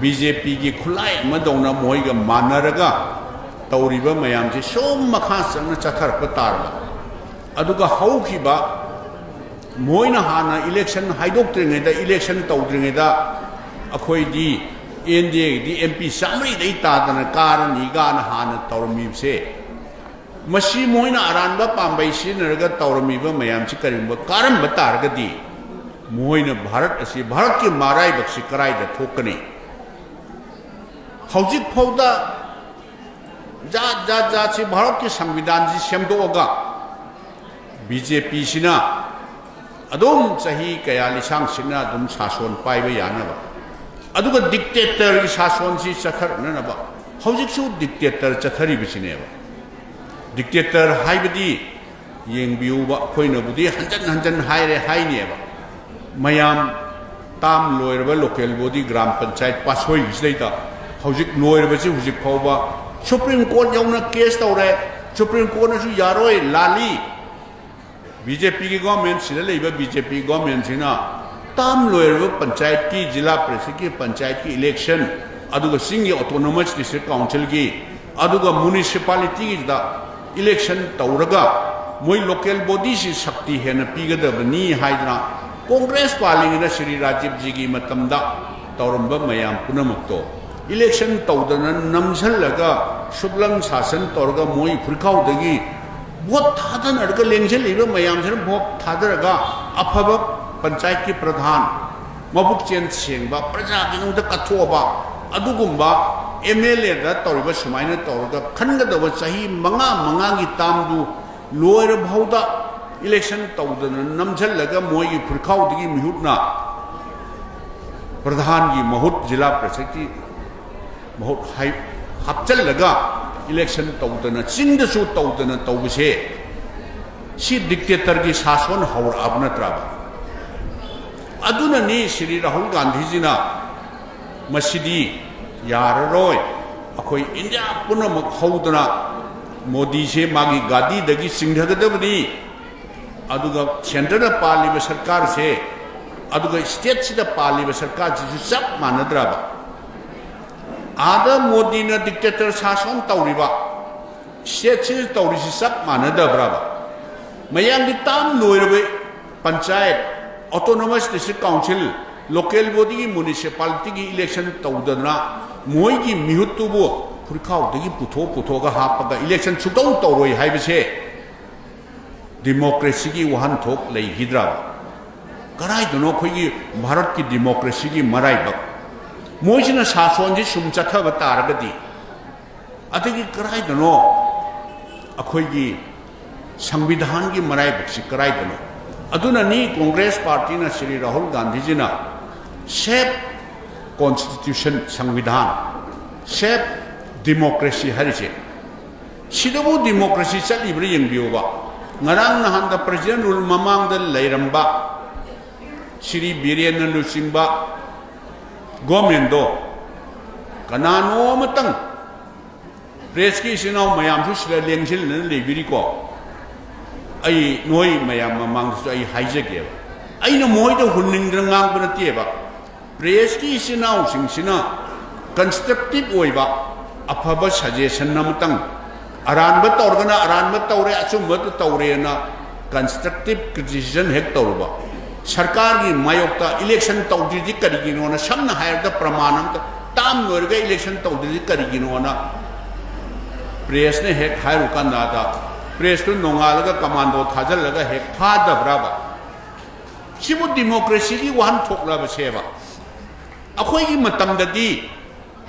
BJPꯒꯤ ꯈꯨꯠꯂꯥꯏ ꯑꯃꯗꯧꯅ ꯃꯣꯏꯒ ꯃꯥꯟꯅꯔꯒ ꯇꯧꯔꯤꯕ ꯃꯌꯥꯝꯁꯦ ꯁꯨꯝ ꯃꯈꯥ ꯆꯠꯅ ꯆꯠꯊꯔꯛꯄ ꯇꯥꯔꯕ, ꯑꯗꯨꯒ ꯍꯧꯈꯤꯕ ꯃꯣꯏꯅ ꯍꯥꯟꯅ election ꯍꯥꯏꯗꯣꯛꯇ꯭ꯔꯤꯉꯩꯗ, election ꯇꯧꯗ꯭ꯔꯤꯉꯩꯗ ꯑꯩꯈꯣꯏꯗꯤ NDAꯒꯤꯗꯤ MP ꯆꯥꯃꯔꯤꯗꯩ ꯇꯥꯗꯅ ꯀꯥꯔꯅꯤ ꯀꯥꯅ ꯍꯥꯟꯅ ꯇꯧꯔꯝꯃꯤꯕꯁꯦ, ꯃꯁꯤ ꯃꯣꯏꯅ ꯑꯔꯥꯟꯕ ꯄꯥꯝꯕꯩ ꯁꯤꯖꯤꯟꯅꯔꯒ ꯇꯧꯔꯝꯃꯤꯕ ꯃꯌꯥꯝꯁꯤ ꯀꯔꯤꯒꯨꯝꯕ ꯀꯥꯔꯝꯕ ꯇꯥꯔꯒꯗꯤ, ꯃꯣꯏꯅ ꯚꯥꯔꯠ ꯑꯁꯤ, ꯚꯥꯔꯠꯀꯤ ꯃꯔꯥꯏꯕꯛꯁꯤ ꯀꯔꯥꯏꯗ ꯊꯣꯛꯀꯅꯤ? ꯍꯧꯖꯤꯛ ꯐꯥꯎꯗ ꯖꯥꯠ ꯖꯥꯠ ꯖꯥꯠꯁꯤ ꯚꯥꯔꯠꯀꯤ ꯁꯪꯕꯤꯙꯥꯟꯁꯤ ꯁꯦꯝꯗꯣꯛꯑꯒ BJPꯁꯤꯅ ꯑꯗꯨꯝ ꯆꯍꯤ ꯀꯌꯥ ꯂꯤꯁꯥꯡ ꯁꯤꯠꯅ ꯑꯗꯨꯝ ꯁꯥꯁꯣꯟ ꯄꯥꯏꯕ ꯌꯥꯅꯕ, ꯑꯗꯨꯒ dictatorꯒꯤ ꯁꯥꯁꯣꯟꯁꯤ ꯆꯠꯊꯔꯛꯅꯅꯕ ꯍꯧꯖꯤꯛꯁꯨ dictator ꯆꯠꯊꯔꯤꯕꯁꯤꯅꯦꯕ꯫ Dictator ꯍꯥꯏꯕꯗꯤ, ꯌꯦꯡꯕꯤꯌꯨꯕ, ꯑꯩꯈꯣꯏꯅꯕꯨꯗꯤ ꯍꯟꯖꯟ ꯍꯟꯖꯟ ꯍꯥꯏꯔꯦ ꯍꯥꯏꯅꯦꯕ, ꯃꯌꯥꯝ term ꯂꯣꯏꯔꯕ local body ꯒ꯭ꯔꯥꯝ ꯄꯟꯆꯥꯌꯠ ꯄꯥꯁꯣꯏꯕꯁꯤꯗꯩꯗ ꯍꯧꯖꯤꯛ ꯂꯣꯏꯔꯕꯁꯤ ꯍꯧꯖꯤꯛ ꯐꯥꯎꯕ Supreme Court ꯌꯧꯅ case ꯇꯧꯔꯦ꯫ Supreme Courtꯅꯁꯨ ꯌꯥꯔꯣꯏ, ꯂꯥꯜꯂꯤ꯫ BJPꯒꯤ government, ꯁꯤꯗ ꯂꯩꯕ BJP governmentꯁꯤꯅ term ꯂꯣꯏꯔꯕ ꯄꯟꯆꯥꯌꯠꯀꯤ, ꯖꯤꯂꯥ ꯄꯔꯤꯁꯠꯀꯤ ꯄꯟꯆꯥꯌꯠꯀꯤ election, ꯑꯗꯨꯒ ꯆꯤꯡꯒꯤ autonomous district councilꯒꯤ, ꯑꯗꯨꯒ municipalityꯒꯤꯗ election ꯇꯧꯔꯒ ꯃꯣꯏ local bodyꯁꯤ ꯁꯛꯇꯤ ꯍꯦꯟꯅ ꯄꯤꯒꯗꯕꯅꯤ ꯍꯥꯏꯗꯅ ꯀꯣꯡꯒ꯭ꯔꯦꯁ ꯄꯥꯜꯂꯤꯉꯩꯗ ꯁ꯭ꯔꯤ ꯔꯥꯖꯤꯕꯖꯤꯒꯤ ꯃꯇꯝꯗ ꯇꯧꯔꯝꯕ ꯃꯌꯥꯝ ꯄꯨꯝꯅꯃꯛꯇꯣ ꯏꯂꯦꯛꯁꯟ ꯇꯧꯗꯅ ꯅꯝꯁꯤꯜꯂꯒ ꯁꯨꯞꯂꯪ ꯁꯥꯁꯟ ꯇꯧꯔꯒ ꯃꯣꯏ ꯐꯨꯔꯤꯈꯥꯎꯗꯒꯤ ꯚꯣꯠ ꯊꯥꯗꯅꯔꯒ ꯂꯦꯡꯁꯤꯜꯂꯤꯕ ꯃꯌꯥꯝꯁꯤꯅ ꯚꯣꯠ ꯊꯥꯗꯔꯒ ꯑꯐꯕ ꯄꯟꯆꯥꯌꯠꯀꯤ ꯄ꯭ꯔꯙꯥꯟ, ꯃꯕꯨꯛꯆꯦꯜ ꯁꯦꯡꯕ, ꯄ꯭ꯔꯖꯥꯒꯤꯗꯃꯛꯇ ꯀꯠꯊꯣꯛꯑꯕ ꯑꯗꯨꯒꯨꯝꯕ ꯑꯦꯝ ꯑꯦꯜ ꯑꯦꯗ ꯇꯧꯔꯤꯕ ꯁꯨꯃꯥꯏꯅ ꯇꯧꯔꯒ ꯈꯟꯒꯗꯕ ꯆꯍꯤ ꯃꯉꯥ ꯃꯉꯥꯒꯤ ꯇꯥꯝꯗꯨ ꯂꯣꯏꯔꯐꯥꯎꯗ ꯏꯂꯦꯛꯁꯟ ꯇꯧꯗꯅ ꯅꯝꯁꯤꯜꯂꯒ ꯃꯣꯏꯒꯤ ꯐꯨꯔꯤꯈꯥꯎꯗꯒꯤ ꯃꯤꯍꯨꯠꯅ ꯄ꯭ꯔꯙꯥꯟꯒꯤ ꯃꯍꯨꯠ, ꯖꯤꯂꯥ ꯄꯔꯤꯁꯠꯀꯤ ꯃꯍꯨꯠ ꯍꯥꯏ-, ꯍꯥꯞꯆꯜꯂꯒ ꯏꯂꯦꯛꯁꯟ ꯇꯧꯗꯅ, ꯆꯤꯡꯗꯁꯨ ꯇꯧꯗꯅ ꯇꯧꯕꯁꯦ, ꯁꯤ ꯗꯤꯛꯇꯦꯇꯔꯒꯤ ꯁꯥꯁꯣꯟ ꯍꯧꯔꯛꯑꯕ ꯅꯠꯇ꯭ꯔꯕ? ꯑꯗꯨꯅꯅꯤ ꯁ꯭ꯔꯤ ꯔꯥꯍꯨꯜ ꯒꯥꯟꯙꯤꯖꯤꯅ ꯃꯁꯤꯗꯤ ꯌꯥꯔꯔꯣꯏ, ꯑꯩꯈꯣꯏ ꯏꯟꯗꯤꯌꯥ ꯄꯨꯝꯅꯃꯛ ꯍꯧꯗꯅ ꯃꯣꯗꯤꯁꯦ ꯃꯥꯒꯤ ꯒꯥꯗꯤꯗꯒꯤ ꯆꯤꯡꯊꯒꯗꯕꯅꯤ, ꯑꯗꯨꯒ ꯁꯦꯟꯇꯔꯗ ꯄꯥꯜꯂꯤꯕ ꯁꯔꯀꯥꯔꯁꯦ, ꯑꯗꯨꯒ ꯁ꯭ꯇꯦꯠꯁꯤꯗ ꯄꯥꯜꯂꯤꯕ ꯁꯔꯀꯥꯔꯁꯤꯁꯨ ꯆꯞ ꯃꯥꯟꯅꯗ꯭ꯔꯕ? ꯑꯥꯗ ꯃꯣꯗꯤꯅ ꯗꯤꯛꯇꯦꯇꯔ ꯁꯥꯁꯣꯟ ꯇꯧꯔꯤꯕ, ꯁ꯭ꯇꯦꯠꯁꯤꯗ ꯇꯧꯔꯤꯁꯤ ꯆꯞ ꯃꯥꯟꯅꯗꯕ꯭ꯔꯕ? ꯃꯌꯥꯝꯒꯤ ꯇꯥꯝ ꯂꯣꯏꯔꯕ panchayat, autonomous district council, local bodyꯒꯤ, municipalityꯒꯤ election ꯇꯧꯗꯅ ꯃꯣꯏꯒꯤ ꯃꯤꯍꯨꯠꯇꯨꯕꯨ ꯐꯨꯔꯤꯈꯥꯎꯗꯒꯤ ꯄꯨꯊꯣꯛ ꯄꯨꯊꯣꯛꯑꯒ ꯍꯥꯞꯄꯒ election ꯁꯨꯛꯇꯧ ꯇꯧꯔꯣꯏ ꯍꯥꯏꯕꯁꯦ democracyꯒꯤ ꯋꯥꯍꯟꯊꯣꯛ ꯂꯩꯈꯤꯗ꯭ꯔꯕ? ꯀꯗꯥꯏꯗꯅꯣ ꯑꯩꯈꯣꯏꯒꯤ ꯚꯥꯔꯠꯀꯤ democracyꯒꯤ ꯃꯔꯥꯏꯕꯛ? ꯃꯣꯏꯁꯤꯅ ꯁꯥꯁꯣꯟꯁꯤ ꯁꯨꯝ ꯆꯠꯊꯕ ꯇꯥꯔꯒꯗꯤ, ꯑꯗꯒꯤ ꯀꯗꯥꯏꯗꯅꯣ ꯑꯩꯈꯣꯏꯒꯤ ꯁꯪꯕꯤꯙꯥꯟꯒꯤ ꯃꯔꯥꯏꯕꯛꯁꯤ ꯀꯗꯥꯏꯗꯅꯣ? ꯑꯗꯨꯅꯅꯤ Congress ꯄꯥꯔꯇꯤꯅ, Shri Rahul ꯒꯥꯟꯙꯤꯖꯤꯅ save constitution, ꯁꯪꯕꯤꯙꯥꯟ, save democracy ꯍꯥꯏꯔꯤꯁꯦ꯫ ꯁꯤꯗꯕꯨ democracy ꯆꯠꯂꯤꯕ꯭ꯔꯥ ꯌꯦꯡꯕꯤꯌꯨꯕ꯫ ꯉꯔꯥꯡ ꯅꯍꯥꯟꯗ president rule ꯃꯃꯥꯡꯗ ꯂꯩꯔꯝꯕ ꯁ꯭ꯔꯤ ꯕꯤꯔꯦꯟꯅ ꯂꯨꯆꯤꯡꯕ governmentꯗꯣ ꯀꯅꯥꯅꯣ ꯑꯃꯇꯪ, pressꯀꯤ ꯏꯆꯤꯟ ꯏꯅꯥꯎ ꯃꯌꯥꯝꯁꯨ ꯁꯤꯗ ꯂꯦꯡꯁꯤꯟꯗꯅ ꯂꯩꯕꯤꯔꯤꯀꯣ, ꯑꯩ ꯅꯣꯏ ꯃꯌꯥꯝ ꯃꯃꯥꯡꯗꯁꯨ ꯑꯩ ꯍꯥꯏꯖꯒꯦꯕ, ꯑꯩꯅ ꯃꯣꯏꯗ ꯍꯨꯟꯅꯤꯡꯗꯅ ꯉꯥꯡꯕ ꯅꯠꯇꯦꯕ꯫ Pressꯀꯤ ꯏꯆꯤꯟ ꯏꯅꯥꯎꯁꯤꯡꯁꯤꯅ constructive ꯑꯣꯏꯕ ꯑꯐꯕ suggestion ꯑꯃꯇꯪ, ꯑꯔꯥꯟꯕ ꯇꯧꯔꯒꯅ ꯑꯔꯥꯟꯕ ꯇꯧꯔꯦ, ꯑꯆꯨꯝꯕꯗꯨ ꯇꯧꯔꯦꯅ constructive criticism ꯍꯦꯛ ꯇꯧꯔꯨꯕ, ꯁꯔꯀꯥꯔꯒꯤ ꯃꯥꯌꯣꯛꯇ election ꯇꯧꯗ꯭ꯔꯤꯗꯤ ꯀꯔꯤꯒꯤꯅꯣꯅ ꯁꯝꯅ ꯍꯥꯏꯔꯕꯗ ꯄ꯭ꯔꯃꯥꯟ ꯑꯃꯇ ꯇꯥꯝ ꯂꯣꯏꯔꯒ ꯏꯂꯦꯛꯁꯟ ꯇꯧꯗ꯭ꯔꯤꯁꯤ ꯀꯔꯤꯒꯤꯅꯣꯅ ꯄ꯭ꯔꯦꯁꯅ ꯍꯦꯛ ꯍꯥꯏꯔꯨꯀꯥꯟꯗ, ꯄ꯭ꯔꯦꯁꯇꯨ ꯅꯣꯡꯉꯥꯜꯂꯒ ꯀꯃꯥꯟꯗꯣ ꯊꯥꯖꯤꯜꯂꯒ ꯍꯦꯛ ꯐꯥꯗꯕ꯭ꯔꯕ? ꯁꯤꯕꯨ ꯗꯤꯃꯣꯀ꯭ꯔꯦꯁꯤꯒꯤ ꯋꯥꯍꯟꯊꯣꯛꯂꯕꯁꯦꯕ? ꯑꯩꯈꯣꯏꯒꯤ ꯃꯇꯝꯗꯗꯤ,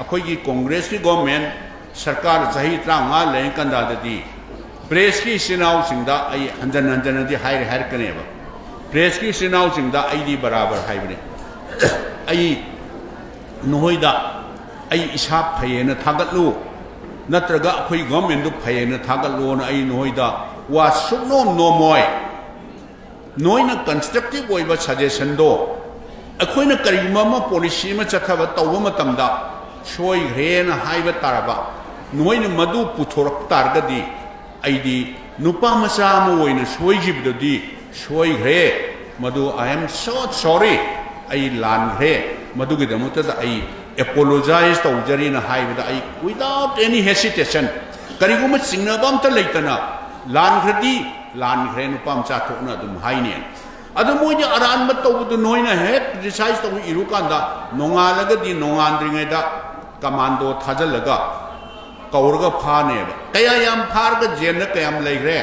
ꯑꯩꯈꯣꯏꯒꯤ ꯀꯣꯡꯒ꯭ꯔꯦꯁꯀꯤ ꯒꯣꯔꯃꯦꯟ ꯁꯔꯀꯥꯔ ꯆꯍꯤ ꯇꯔꯥꯃꯉꯥ ꯂꯩꯔꯤ ꯀꯥꯟꯗꯗꯤ, ꯄ꯭ꯔꯦꯁꯀꯤ ꯏꯆꯤꯟ ꯏꯅꯥꯎꯁꯤꯡꯗ ꯑꯩ ꯍꯟꯖꯟ ꯍꯟꯖꯟꯅꯗꯤ ꯍꯥꯏꯔꯦ ꯍꯥꯏꯔꯛꯀꯅꯦꯕ, ꯄ꯭ꯔꯦꯁꯀꯤ ꯏꯆꯤꯟ ꯏꯅꯥꯎꯁꯤꯡꯗ ꯑꯩꯗꯤ ꯕꯔꯥꯕꯔ ꯍꯥꯏꯕꯅꯤ꯫ ꯑꯩ ꯅꯈꯣꯏꯗ ꯑꯩ ꯏꯁꯥ ꯐꯩꯌꯦꯅ ꯊꯥꯒꯠꯂꯨ, ꯅꯠꯇ꯭ꯔꯒ ꯑꯩꯈꯣꯏ ꯒꯣꯔꯃꯦꯟꯗꯨ ꯐꯩꯌꯦꯅ ꯊꯥꯒꯠꯂꯨꯅ ꯑꯩ ꯅꯈꯣꯏꯗ ꯋꯥ ꯁꯨꯛꯅꯣꯝ ꯅꯣꯝꯃꯣꯏ꯫ ꯅꯣꯏꯅ ꯀꯟꯁꯇ꯭ꯔꯛꯇꯤꯚ ꯑꯣꯏꯕ ꯁꯖꯦꯁꯟꯗꯣ, ꯑꯩꯈꯣꯏꯅ ꯀꯔꯤꯒꯨꯝꯕ ꯑꯃ ꯄꯣꯂꯤꯁꯤ ꯑꯃ ꯆꯠꯊꯕ ꯇꯧꯕ ꯃꯇꯝꯗ ꯁꯣꯏꯈ꯭ꯔꯦꯅ ꯍꯥꯏꯕ ꯇꯥꯔꯕ, ꯅꯣꯏꯅ ꯃꯗꯨ ꯄꯨꯊꯣꯔꯛ ꯇꯥꯔꯒꯗꯤ, ꯑꯩꯗꯤ ꯅꯨꯄꯥ ꯃꯆꯥ ꯑꯃ ꯑꯣꯏꯅ ꯁꯣꯏꯈꯤꯕꯗꯨꯗꯤ ꯁꯣꯏꯈ꯭ꯔꯦ, ꯃꯗꯨ I am so sorry, ꯑꯩ ꯂꯥꯟꯈ꯭ꯔꯦ, ꯃꯗꯨꯒꯤꯗꯃꯛꯇꯗ ꯑꯩ ꯑꯦꯄꯣꯂꯣꯖꯥꯏꯁ ꯇꯧꯖꯔꯤꯅ ꯍꯥꯏꯕꯗ ꯑꯩ without any hesitation, ꯀꯔꯤꯒꯨꯝꯕ ꯆꯤꯡꯅꯕ ꯑꯝꯇ ꯂꯩꯇꯅ, ꯂꯥꯟꯈ꯭ꯔꯗꯤ ꯂꯥꯟꯈ꯭ꯔꯦ, ꯅꯨꯄꯥ ꯃꯆꯥ ꯊꯣꯛꯅ ꯑꯗꯨꯝ ꯍꯥꯏꯅꯤ꯫ ꯑꯗꯨ ꯃꯣꯏꯗꯤ ꯑꯔꯥꯟꯕ ꯇꯧꯕꯗꯨ ꯅꯣꯏꯅ ꯍꯦꯛ ꯀ꯭ꯔꯤꯇꯤꯁꯥꯏꯁ ꯇꯧꯕ ꯏꯔꯨꯀꯥꯟꯗ, ꯅꯣꯡꯉꯥꯜꯂꯒꯗꯤ ꯅꯣꯡꯉꯥꯟꯗ꯭ꯔꯤꯉꯩꯗ ꯀꯃꯥꯟꯗꯣ ꯊꯥꯖꯤꯜꯂꯒ ꯀꯧꯔꯒ ꯐꯥꯅꯦꯕ꯫ ꯀꯌꯥ ꯌꯥꯝ ꯐꯥꯔꯒ ꯖꯦꯜꯗ ꯀꯌꯥꯝ ꯂꯩꯈ꯭ꯔꯦ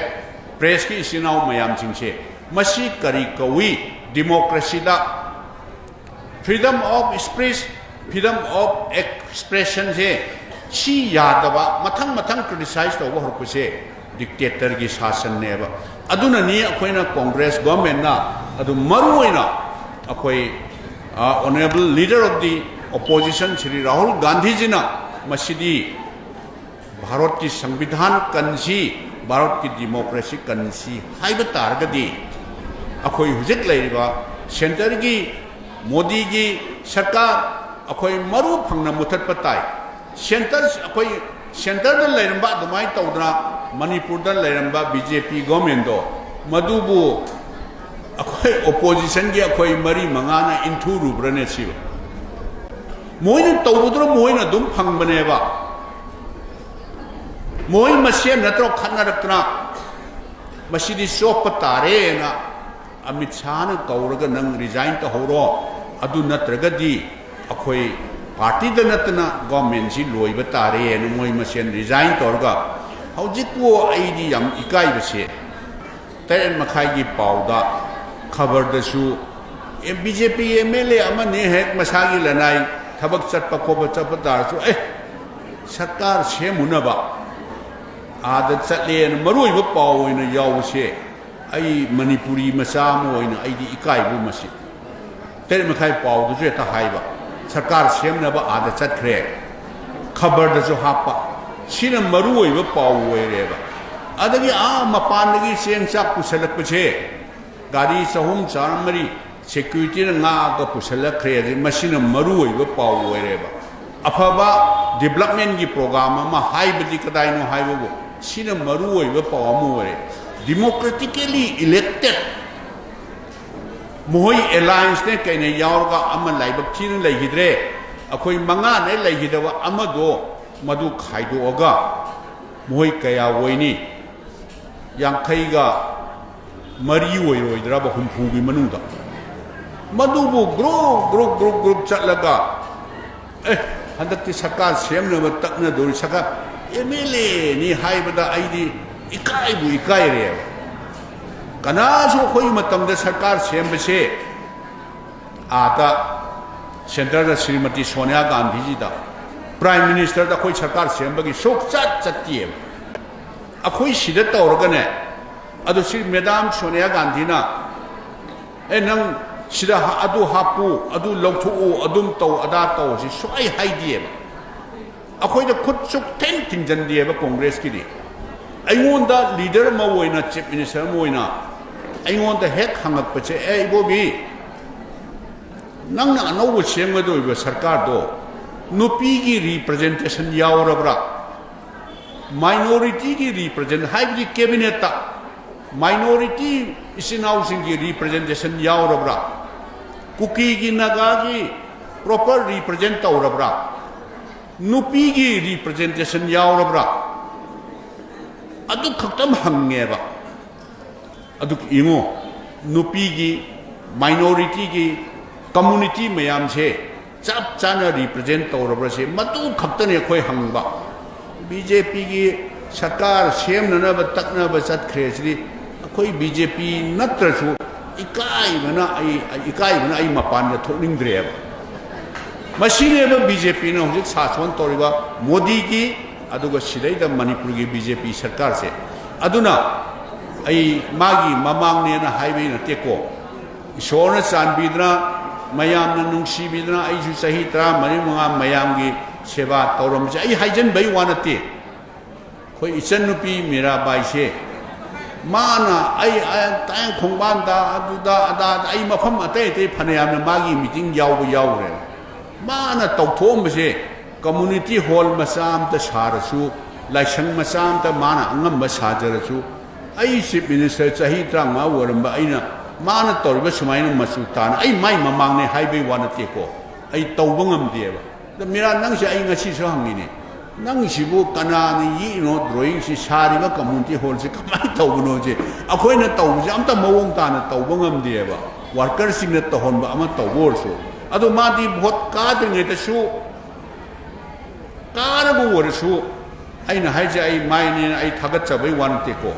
ꯄ꯭ꯔꯦꯁꯀꯤ ꯏꯆꯤꯟ ꯏꯅꯥꯎ ꯃꯌꯥꯝꯁꯤꯡꯁꯦ? ꯃꯁꯤ ꯀꯔꯤ ꯀꯧꯏ? ꯗꯤꯃꯣꯀ꯭ꯔꯦꯁꯤꯗ freedom of speech, freedom of expressionꯁꯦ ꯁꯤ ꯌꯥꯗꯕ, ꯃꯊꯪ ꯃꯊꯪ ꯀ꯭ꯔꯤꯇꯤꯁꯥꯏꯁ ꯇꯧꯕ ꯍꯧꯔꯛꯄꯁꯦ ꯗꯤꯛꯇꯦꯇꯔꯒꯤ ꯁꯥꯁꯟꯅꯦꯕ꯫ ꯑꯗꯨꯅꯅꯤ ꯑꯩꯈꯣꯏꯅ ꯀꯣꯡꯒ꯭ꯔꯦꯁ ꯒꯣꯔꯃꯦꯟꯅ ꯑꯗꯨ ꯃꯔꯨ ꯑꯣꯏꯅ ꯑꯩꯈꯣꯏ, ꯑ, honourable leader of the opposition Shri Rahul ꯒꯥꯟꯙꯤꯖꯤꯅ ꯃꯁꯤꯗꯤ ꯚꯥꯔꯠꯀꯤ ꯁꯪꯕꯤꯙꯥꯟ ꯀꯟꯁꯤ, ꯚꯥꯔꯠꯀꯤ ꯗꯤꯃꯣꯀ꯭ꯔꯦꯁꯤ ꯀꯟꯁꯤ ꯍꯥꯏꯕ ꯇꯥꯔꯒꯗꯤ, ꯑꯩꯈꯣꯏ ꯍꯧꯖꯤꯛ ꯂꯩꯔꯤꯕ ꯁꯦꯟꯇꯔꯒꯤ ꯃꯣꯗꯤꯒꯤ ꯁꯔꯀꯥꯔ ꯑꯩꯈꯣꯏ ꯃꯔꯨ ꯐꯪꯅ ꯃꯨꯊꯠꯄ ꯇꯥꯏ꯫ ꯁꯦꯟꯇꯔ, ꯑꯩꯈꯣꯏ ꯁꯦꯟꯇꯔꯗ ꯂꯩꯔꯝꯕ ꯑꯗꯨꯃꯥꯏꯅ ꯇꯧꯗꯅ ꯃꯅꯤꯄꯨꯔꯗ ꯂꯩꯔꯝꯕ ꯕꯤ ꯖꯦ ꯄꯤ ꯒꯣꯔꯃꯦꯟꯗꯣ, ꯃꯗꯨꯕꯨ ꯑꯩꯈꯣꯏ ꯑꯣꯄꯣꯖꯤꯁꯟꯒꯤ ꯑꯩꯈꯣꯏ ꯃꯔꯤ ꯃꯉꯥꯅ ꯏꯟꯊꯨꯔꯨꯕ꯭ꯔꯅꯦ ꯁꯤꯕꯨ? ꯃꯣꯏꯅ ꯇꯧꯕꯗꯨꯅ ꯃꯣꯏꯅ ꯑꯗꯨꯝ ꯐꯪꯕꯅꯦꯕ꯫ ꯃꯣꯏ ꯃꯁꯦꯟ ꯅꯠꯇ꯭ꯔꯣ ꯈꯠꯅꯔꯛꯇꯅ? ꯃꯁꯤꯗꯤ ꯆꯣꯞꯄ ꯇꯥꯔꯦꯅ ꯑꯃꯤꯠ ꯁꯥꯍꯅ ꯀꯧꯔꯒ, "ꯅꯪ ꯔꯤꯖꯥꯏꯟ ꯇꯧꯍꯧꯔꯣ, ꯑꯗꯨ ꯅꯠꯇ꯭ꯔꯒꯗꯤ ꯑꯩꯈꯣꯏ ꯄꯥꯔꯇꯤꯗ ꯅꯠꯇꯅ ꯒꯣꯔꯃꯦꯟꯁꯤ ꯂꯣꯏꯕ ꯇꯥꯔꯦꯅ ꯃꯣꯏ ꯃꯁꯦꯟ ꯔꯤꯖꯥꯏꯟ ꯇꯧꯔꯒ, ꯍꯧꯖꯤꯛꯄꯨ ꯑꯩꯗꯤ ꯌꯥꯝ ꯏꯀꯥꯏꯕꯁꯦ, ꯇꯔꯦꯠ ꯃꯈꯥꯏꯒꯤ ꯄꯥꯎꯗ ꯈꯕꯔꯗꯁꯨ B J P M L A ꯑꯃꯅꯤ ꯍꯦꯛ ꯃꯁꯥꯒꯤ ꯂꯅꯥꯏ ꯊꯕꯛ ꯆꯠꯄ ꯈꯣꯠꯄ ꯆꯠꯄ ꯇꯥꯔꯁꯨ, ꯑꯦ, ꯁꯔꯀꯥꯔ ꯁꯦꯝꯃꯨꯅꯕ ꯑꯥꯗ ꯆꯠꯂꯦꯅ ꯃꯔꯨ ꯑꯣꯏꯕ ꯄꯥꯎ ꯑꯣꯏꯅ ꯌꯥꯎꯕꯁꯦ, ꯑꯩ ꯃꯅꯤꯄꯨꯔꯤ ꯃꯆꯥ ꯑꯃ ꯑꯣꯏꯅ ꯑꯩꯗꯤ ꯏꯀꯥꯏꯕ ꯃꯁꯤ꯫ ꯇꯔꯦꯠ ꯃꯈꯥꯏ ꯄꯥꯎꯗꯨꯁꯨ ꯍꯦꯛꯇ ꯍꯥꯏꯕ, ꯁꯔꯀꯥꯔ ꯁꯦꯝꯅꯕ ꯑꯥꯗ ꯆꯠꯈ꯭ꯔꯦ, ꯈꯕꯔꯗꯁꯨ ꯍꯥꯞꯄ, ꯁꯤꯅ ꯃꯔꯨ ꯑꯣꯏꯕ ꯄꯥꯎ ꯑꯣꯏꯔꯦꯕ꯫ ꯑꯗꯒꯤ ꯑꯥ ꯃꯄꯥꯟꯗꯒꯤ ꯆꯦꯡ ꯆꯥꯛ ꯄꯨꯁꯜꯂꯛꯄꯁꯦ, ꯒꯥꯔꯤ ꯆꯍꯨꯝ ꯆꯥꯝꯃꯔꯤ ꯁꯦꯀ꯭ꯌꯨꯔꯤꯇꯤꯅ ꯉꯥꯛꯑꯒ ꯄꯨꯁꯜꯂꯛꯈ꯭ꯔꯦ꯫ ꯑꯗꯩ ꯃꯁꯤꯅ ꯃꯔꯨ ꯑꯣꯏꯕ ꯄꯥꯎ ꯑꯣꯏꯔꯦꯕ꯫ ꯑꯐꯕ ꯗꯤꯕ꯭ꯂꯞꯃꯦꯟꯒꯤ ꯄ꯭ꯔꯣꯒ꯭ꯔꯥꯝ ꯑꯃ ꯍꯥꯏꯕꯗꯤ ꯀꯗꯥꯏꯅꯣ ꯍꯥꯏꯕꯕꯨ, ꯁꯤꯅ ꯃꯔꯨ ꯑꯣꯏꯕ ꯄꯥꯎ ꯑꯃ ꯑꯣꯏꯔꯦ꯫ ꯗꯤꯃꯣꯀ꯭ꯔꯦꯇꯤꯀꯦꯂꯤ ꯏꯂꯦꯛꯇꯦꯠ, ꯃꯈꯣꯏ ꯑꯦꯂꯥꯏꯟꯁꯅꯦ ꯀꯩꯅ ꯌꯥꯎꯔꯒ ꯑꯃ ꯂꯥꯏꯕꯛ ꯊꯤꯅ ꯂꯩꯈꯤꯗ꯭ꯔꯦ꯫ ꯑꯩꯈꯣꯏ ꯃꯉꯥꯅꯦ ꯂꯩꯈꯤꯗꯕ ꯑꯃꯗꯣ, ꯃꯗꯨ ꯈꯥꯏꯗꯣꯛꯑꯒ ꯃꯈꯣꯏ ꯀꯌꯥ ꯑꯣꯏꯅꯤ? ꯌꯥꯡꯈꯩꯒ ꯃꯔꯤ ꯑꯣꯏꯔꯣꯏꯗ꯭ꯔꯕ ꯍꯨꯝꯐꯨꯒꯤ ꯃꯅꯨꯡꯗ? ꯃꯗꯨꯕꯨ ꯒ꯭ꯔꯨꯞ ꯒ꯭ꯔꯨꯞ ꯒ꯭ꯔꯨꯞ ꯒ꯭ꯔꯨꯞ ꯆꯠꯂꯒ, ꯑꯦ, ꯍꯟꯗꯛꯇꯤ ꯁꯔꯀꯥꯔ ꯁꯦꯝꯅꯕ ꯇꯛꯅꯗꯧꯔꯤ, ꯁꯔꯀꯥꯔ ꯑꯦꯝ ꯑꯦꯜ ꯑꯦꯅꯤ ꯍꯥꯏꯕꯗ ꯑꯩꯗꯤ ꯏꯀꯥꯏꯕꯨ ꯏꯀꯥꯏꯔꯦꯕ꯫ ꯀꯅꯥꯁꯨ ꯑꯩꯈꯣꯏꯒꯤ ꯃꯇꯝꯗ ꯁꯔꯀꯥꯔ ꯁꯦꯝꯕꯁꯦ, ꯑꯥꯗ ꯁꯦꯟꯇꯔꯗ ꯁ꯭ꯔꯤꯃꯇꯤ ꯁꯣꯅꯤꯌꯥ ꯒꯥꯟꯙꯤꯖꯤꯗ, ꯄ꯭ꯔꯥꯏꯝ ꯃꯤꯅꯤꯁꯇꯔꯗ ꯑꯩꯈꯣꯏ ꯁꯔꯀꯥꯔ ꯁꯦꯝꯕꯒꯤ ꯁꯨꯛꯆꯠ ꯆꯠꯇꯦꯕ꯫ ꯑꯩꯈꯣꯏ ꯁꯤꯗ ꯇꯧꯔꯒꯅꯦ, ꯑꯗꯣ ꯁꯤ ꯃꯦꯗꯥꯝ ꯁꯣꯅꯤꯌꯥ ꯒꯥꯟꯙꯤꯅ, "ꯑꯦ, ꯅꯪ ꯁꯤꯗ ꯍꯥ-, ꯑꯗꯨ ꯍꯥꯞꯄꯨ, ꯑꯗꯨ ꯂꯧꯊꯣꯛꯎ, ꯑꯗꯨꯝ ꯇꯧ, ꯑꯗꯥ ꯇꯧ" ꯁꯤ ꯁꯨꯛꯍꯥꯏ ꯍꯥꯏꯗꯦꯕ꯫ ꯑꯩꯈꯣꯏꯗ ꯈꯨꯠ ꯁꯨꯛꯊꯤꯟ ꯊꯤꯡꯖꯤꯟꯗꯦꯕ ꯀꯣꯡꯒ꯭ꯔꯦꯁꯀꯤꯗꯤ꯫ ꯑꯩꯉꯣꯟꯗ ꯂꯤꯗꯔ ꯑꯃ ꯑꯣꯏꯅ, ꯆꯤꯐ ꯃꯤꯅꯤꯁꯇꯔ ꯑꯃ ꯑꯣꯏꯅ ꯑꯩꯉꯣꯟꯗ ꯍꯦꯛ ꯍꯪꯉꯛꯄꯁꯦ, "ꯑꯦ, ꯏꯕꯣꯕꯤ, ꯅꯪꯅ ꯑꯅꯧꯕ ꯁꯦꯝꯒꯗꯧꯔꯤꯕ ꯁꯔꯀꯥꯔꯗꯣ ꯅꯨꯄꯤꯒꯤ ꯔꯤꯄ꯭ꯔꯖꯦꯟꯇꯦꯁꯟ ꯌꯥꯎꯔꯕ꯭ꯔꯥ? ꯃꯥꯏꯅꯣꯔꯤꯇꯤꯒꯤ ꯔꯤꯄ꯭ꯔꯖꯦꯟ-, ꯍꯥꯏꯕꯗꯤ ꯀꯦꯕꯤꯅꯦꯠꯇ ꯃꯥꯏꯅꯣꯔꯤꯇꯤ ꯏꯆꯤꯟ ꯏꯅꯥꯎꯁꯤꯡꯒꯤ ꯔꯤꯄ꯭ꯔꯖꯦꯟꯇꯦꯁꯟ ꯌꯥꯎꯔꯕ꯭ꯔꯥ? ꯀꯨꯀꯤꯒꯤ, ꯅꯥꯒꯥꯒꯤ ꯄ꯭ꯔꯣꯄꯔ ꯔꯤꯄ꯭ꯔꯖꯦꯟ ꯇꯧꯔꯕ꯭ꯔꯥ? ꯅꯨꯄꯤꯒꯤ ꯔꯤꯄ꯭ꯔꯖꯦꯟꯇꯦꯁꯟ ꯌꯥꯎꯔꯕ꯭ꯔꯥ?" ꯑꯗꯨ ꯈꯛꯇꯪ ꯍꯪꯉꯦꯕ꯫ ꯑꯗꯨ ꯌꯦꯡꯉꯣ, ꯅꯨꯄꯤꯒꯤ, ꯃꯥꯏꯅꯣꯔꯤꯇꯤꯒꯤ ꯀꯝꯃꯨꯅꯤꯇꯤ ꯃꯌꯥꯝꯁꯦ ꯆꯞ ꯆꯥꯅ ꯔꯤꯄ꯭ꯔꯖꯦꯟ ꯇꯧꯔꯕ꯭ꯔꯥ ꯁꯤ ꯃꯗꯨ ꯈꯛꯇꯅꯤ ꯑꯩꯈꯣꯏ ꯍꯪꯕ꯫ ꯕꯤ ꯖꯦ ꯄꯤꯒꯤ ꯁꯔꯀꯥꯔ ꯁꯦꯝꯅꯅꯕ ꯇꯛꯅꯕ ꯆꯠꯈ꯭ꯔꯦ ꯁꯤꯗꯤ ꯑꯩꯈꯣꯏ ꯕꯤ ꯖꯦ ꯄꯤ ꯅꯠꯇ꯭ꯔꯁꯨ ꯏꯀꯥꯏꯕꯅ ꯑꯩ, ꯏꯀꯥꯏꯕꯅ ꯑꯩ ꯃꯄꯥꯟꯗ ꯊꯣꯛꯅꯤꯡꯗ꯭ꯔꯦꯕ꯫ ꯃꯁꯤꯅꯦꯕ ꯕꯤ ꯖꯦ ꯄꯤꯅ ꯍꯧꯖꯤꯛ ꯁꯥꯁꯣꯟ ꯇꯧꯔꯤꯕ ꯃꯣꯗꯤꯒꯤ, ꯑꯗꯨꯒ ꯁꯤꯗꯩꯗ ꯃꯅꯤꯄꯨꯔꯒꯤ ꯕꯤ ꯖꯦ ꯄꯤ ꯁꯔꯀꯥꯔꯁꯦ꯫ ꯑꯗꯨꯅ ꯑꯩ ꯃꯥꯒꯤ ꯃꯃꯥꯡꯅꯦꯅ ꯍꯥꯏꯕꯩ ꯅꯠꯇꯦꯀꯣ꯫ ꯏꯁꯣꯔꯅ ꯆꯥꯟꯕꯤꯗꯅ, ꯃꯌꯥꯝꯅ ꯅꯨꯡꯁꯤꯕꯤꯗꯅ ꯑꯩꯁꯨ ꯆꯍꯤ ꯇꯔꯥꯃꯔꯤ ꯃꯉꯥ ꯃꯌꯥꯝꯒꯤ ꯁꯦꯕꯥ ꯇꯧꯔꯝꯕꯁꯦ ꯑꯩ ꯍꯥꯏꯖꯟꯕꯩ ꯋꯥ ꯅꯠꯇꯦ꯫ ꯑꯩꯈꯣꯏ ꯏꯆꯟꯅꯨꯄꯤ ꯃꯤꯔꯥꯕꯥꯏꯁꯦ ꯃꯥꯅ ꯑꯩ, ꯑꯩ ꯇꯥꯌꯦꯡ ꯈꯣꯡꯕꯥꯟꯗ, ꯑꯗꯨꯗ ꯑꯗꯥꯗ, ꯑꯩ ꯃꯐꯝ ꯑꯇꯩ ꯑꯇꯩ ꯐꯅꯌꯥꯝꯅ ꯃꯥꯒꯤ ꯃꯤꯇꯤꯡ ꯌꯥꯎꯕ ꯌꯥꯎꯈ꯭ꯔꯦ꯫ ꯃꯥꯅ ꯇꯧꯊꯣꯛꯑꯝꯕꯁꯦ, ꯀꯝꯃꯨꯅꯤꯇꯤ ꯍꯣꯜ ꯃꯆꯥ ꯑꯃꯇ ꯁꯥꯔꯁꯨ, ꯂꯥꯏꯁꯪ ꯃꯆꯥ ꯑꯃꯇ ꯃꯥꯅ ꯑꯉꯝꯕ ꯁꯥꯖꯔꯁꯨ, ꯑꯩ ꯆꯤꯐ ꯃꯤꯅꯤꯁꯇꯔ ꯆꯍꯤ ꯇꯔꯥꯃꯉꯥ ꯑꯣꯏꯔꯝꯕ ꯑꯩꯅ ꯃꯥꯅ ꯇꯧꯔꯤꯕ ꯁꯨꯃꯥꯏꯅ ꯃꯆꯨ ꯇꯥꯅ, ꯑꯩ ꯃꯥꯏ ꯃꯃꯥꯡꯅꯦ ꯍꯥꯏꯕꯩ ꯋꯥ ꯅꯠꯇꯦꯀꯣ, ꯑꯩ ꯇꯧꯕ ꯉꯝꯗꯦꯕ꯫ ꯑꯗ ꯃꯤꯔꯥ, ꯅꯪꯁꯦ ꯑꯩ ꯉꯁꯤꯁꯨ ꯍꯪꯉꯤꯅꯦ, ꯅꯪꯁꯤꯕꯨ ꯀꯅꯥꯅ ꯌꯦꯛꯏꯅꯣ ꯗ꯭ꯔꯣꯌꯤꯡꯁꯤ, ꯁꯥꯔꯤꯕ ꯀꯝꯃꯨꯅꯤꯇꯤ ꯍꯣꯜꯁꯤ ꯀꯃꯥꯏꯅ ꯇꯧꯕꯅꯣꯁꯦ? ꯑꯩꯈꯣꯏꯅ ꯇꯧꯕꯁꯦ ꯑꯝꯇ ꯃꯑꯣꯡ ꯇꯥꯅ ꯇꯧꯕ ꯉꯝꯗꯦꯕ, ꯋꯥꯔꯀꯔꯁꯤꯡꯅ ꯇꯧꯍꯟꯕ ꯑꯃ ꯇꯧꯕ ꯑꯣꯏꯔꯁꯨ꯫ ꯑꯗꯣ ꯃꯥꯗꯤ ꯚꯣꯠ ꯀꯥꯗ꯭ꯔꯤꯉꯩꯗꯁꯨ, ꯀꯥꯔꯕ ꯑꯣꯏꯔꯁꯨ, ꯑꯩꯅ ꯍꯥꯏꯁꯦ ꯑꯩ ꯃꯥꯏꯅꯦꯅ ꯑꯩ ꯊꯥꯒꯠꯆꯕꯩ ꯋꯥ ꯅꯠꯇꯦꯀꯣ,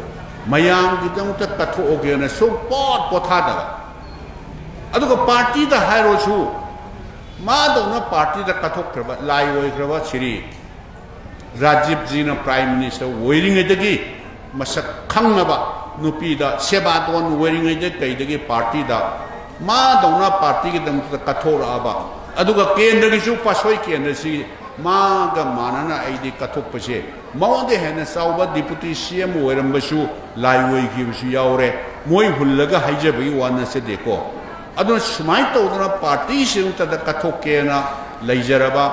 ꯃꯌꯥꯝꯒꯤꯗꯃꯛꯇ ꯀꯠꯊꯣꯛꯑꯒꯦꯅ ꯁꯨꯡꯄꯣꯠ ꯄꯣꯊꯥꯗꯕ꯫ ꯑꯗꯨꯒ ꯄꯥꯔꯇꯤꯗ ꯍꯥꯏꯔꯣꯁꯨ, ꯃꯥꯗꯧꯅ ꯄꯥꯔꯇꯤꯗ ꯀꯠꯊꯣꯛꯈ꯭ꯔꯕ, ꯂꯥꯏ ꯑꯣꯏꯈ꯭ꯔꯕ ꯁꯤꯔꯤ ꯔꯥꯖꯤꯕꯖꯤꯅ ꯄ꯭ꯔꯥꯏꯝ ꯃꯤꯅꯤꯁꯇꯔ ꯑꯣꯏꯔꯤꯉꯩꯗꯒꯤ ꯃꯁꯛ ꯈꯪꯉꯕ ꯅꯨꯄꯤꯗ, ꯁꯦꯕꯥꯗꯣꯟ ꯑꯣꯏꯔꯤꯉꯩꯗ ꯀꯩꯗꯒꯤ ꯄꯥꯔꯇꯤꯗ ꯃꯥꯗꯧꯅ ꯄꯥꯔꯇꯤꯒꯤꯗꯃꯛꯇ ꯀꯠꯊꯣꯔꯛꯑꯕ, ꯑꯗꯨꯒ ꯀꯦꯟꯗ꯭ꯔꯒꯤꯁꯨ ꯄꯥꯁꯣꯏ ꯀꯦꯟꯗ꯭ꯔꯁꯤ ꯃꯥꯒ ꯃꯥꯟꯅꯅ ꯑꯩꯗꯤ ꯀꯠꯊꯣꯛꯄꯁꯦ, ꯃꯉꯣꯟꯗ ꯍꯦꯟꯅ ꯆꯥꯎꯕ ꯗꯤꯄꯨꯇꯤ ꯁꯤ ꯑꯦꯝ ꯑꯣꯏꯔꯝꯕꯁꯨ, ꯂꯥꯏ ꯑꯣꯏꯈꯤꯕꯁꯨ ꯌꯥꯎꯔꯦ꯫ ꯃꯣꯏ ꯍꯨꯜꯂꯒ ꯍꯥꯏꯖꯕꯒꯤ ꯋꯥ ꯅꯠꯆꯗꯦꯀꯣ꯫ ꯑꯗꯨꯅ ꯁꯨꯃꯥꯏꯅ ꯇꯧꯗꯅ ꯄꯥꯔꯇꯤꯁꯤꯡꯇꯗ ꯀꯠꯊꯣꯛꯀꯦꯅ ꯂꯩꯖꯔꯕ,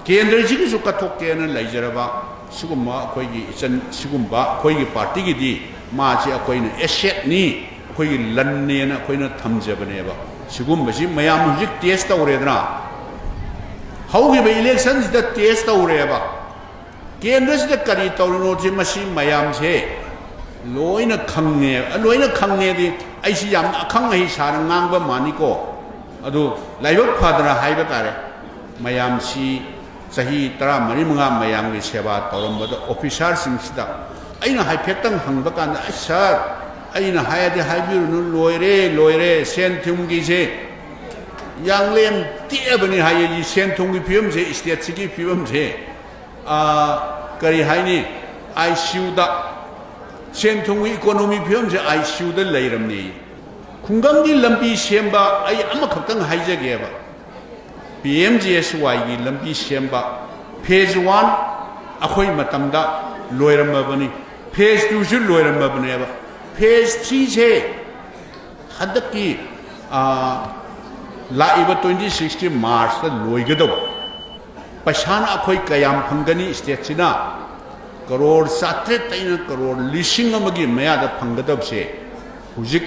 ꯀꯦꯟꯗ꯭ꯔꯁꯤꯒꯤꯁꯨ ꯀꯠꯊꯣꯛꯀꯦꯅ ꯂꯩꯖꯔꯕ ꯁꯤꯒꯨꯝꯕ ꯑꯩꯈꯣꯏꯒꯤ ꯏꯆꯟ, ꯁꯤꯒꯨꯝꯕ ꯑꯩꯈꯣꯏꯒꯤ ꯄꯥꯔꯇꯤꯒꯤꯗꯤ ꯃꯥꯁꯤ ꯑꯩꯈꯣꯏꯅ ꯑꯦꯁꯦꯠꯅꯤ, ꯑꯩꯈꯣꯏꯒꯤ ꯂꯟꯅꯦꯅ ꯑꯩꯈꯣꯏꯅ ꯊꯝꯖꯕꯅꯦꯕ꯫ ꯁꯤꯒꯨꯝꯕꯁꯤ ꯃꯌꯥꯝ ꯍꯧꯖꯤꯛ ꯇꯦꯁ ꯇꯧꯔꯦꯗꯅ, ꯍꯧꯈꯤꯕ ꯏꯂꯦꯛꯁꯟꯁꯤꯗ ꯇꯦꯁ ꯇꯧꯔꯦꯕ꯫ ꯀꯦꯟꯗ꯭ꯔꯁꯤꯗ ꯀꯔꯤ ꯇꯧꯔꯤꯅꯣꯁꯦ ꯃꯁꯤ ꯃꯌꯥꯝꯁꯦ ꯂꯣꯏꯅ ꯈꯪꯉꯦ꯫ ꯂꯣꯏꯅ ꯈꯪꯉꯦꯗꯤ ꯑꯩꯁꯤ ꯌꯥꯝꯅ ꯑꯈꯪ ꯑꯍꯩ ꯁꯥꯔ ꯉꯥꯡꯕ ꯃꯥꯅꯤꯀꯣ, ꯑꯗꯨ ꯂꯥꯏꯕꯛ ꯐꯗꯅ ꯍꯥꯏꯕ ꯇꯥꯔꯦ, ꯃꯌꯥꯝꯁꯤ ꯆꯍꯤ ꯇꯔꯥꯃꯔꯤ ꯃꯉꯥ ꯃꯌꯥꯝꯒꯤ ꯁꯦꯕꯥ ꯇꯧꯔꯝꯕꯗ ꯑꯣꯐꯤꯁꯥꯔꯁꯤꯡꯁꯤꯗ ꯑꯩꯅ ꯍꯥꯏꯐꯦꯠꯇꯪ ꯍꯪꯕ ꯀꯥꯟꯗ, "ꯑꯩ ꯁꯥꯔ, ꯑꯩꯅ ꯍꯥꯏꯔꯗꯤ ꯍꯥꯏꯕꯤꯔꯨꯅꯨ, ꯂꯣꯏꯔꯦ, ꯂꯣꯏꯔꯦ, ꯁꯦꯟ ꯊꯨꯝꯒꯤꯁꯦ ꯌꯥꯡꯂꯦꯟ ꯇꯦꯛꯑꯕꯅꯤ" ꯍꯥꯏꯌꯦ꯫ ꯁꯦꯟ ꯊꯨꯝꯒꯤ ꯐꯤꯕꯝꯁꯦ, ꯁ꯭ꯇꯦꯠꯁꯤꯒꯤ ꯐꯤꯕꯝꯁꯦ, ꯑꯥ, ꯀꯔꯤ ꯍꯥꯏꯅꯤ, ꯑꯥꯏ ꯁꯤ ꯌꯨꯗ, ꯁꯦꯟ ꯊꯨꯝꯒꯤ ꯏꯀꯣꯅꯣꯃꯤ ꯐꯤꯕꯝꯁꯦ ꯑꯥꯏ ꯁꯤ ꯌꯨꯗ ꯂꯩꯔꯝꯅꯦ꯫ ꯈꯨꯡꯒꯪꯒꯤ ꯂꯝꯕꯤ ꯁꯦꯝꯕ ꯑꯩ ꯑꯃꯈꯛꯇꯪ ꯍꯥꯏꯖꯒꯦꯕ, ꯄꯤ ꯑꯦꯝ ꯖꯤ ꯑꯦꯁ ꯋꯥꯏꯒꯤ ꯂꯝꯕꯤ ꯁꯦꯝꯕ ꯐꯦꯖ ꯋꯥꯟ ꯑꯩꯈꯣꯏ ꯃꯇꯝꯗ ꯂꯣꯏꯔꯝꯃꯕꯅꯤ, ꯐꯦꯖ ꯇꯨꯁꯨ ꯂꯣꯏꯔꯝꯃꯕꯅꯦꯕ꯫ ꯐꯦꯖ ꯊ꯭ꯔꯤꯁꯦ ꯍꯟꯗꯛꯀꯤ, ꯑꯥ, ꯂꯥꯛꯏꯕ ꯇ꯭ꯋꯦꯟꯇꯤ ꯁꯤꯛꯁꯀꯤ ꯃꯥꯔꯆꯇ ꯂꯣꯏꯒꯗꯧꯕ꯫ ꯄꯩꯁꯥꯅ ꯑꯩꯈꯣꯏ ꯀꯌꯥꯝ ꯐꯪꯒꯅꯤ? ꯁ꯭ꯇꯦꯠꯁꯤꯅ ꯀꯔꯣꯔ ꯆꯥꯇ꯭ꯔꯦꯠꯇꯩꯅ ꯀꯔꯣꯔ ꯂꯤꯁꯤꯡ ꯑꯃꯒꯤ ꯃꯌꯥꯗ ꯐꯪꯒꯗꯕꯁꯦ, ꯍꯧꯖꯤꯛ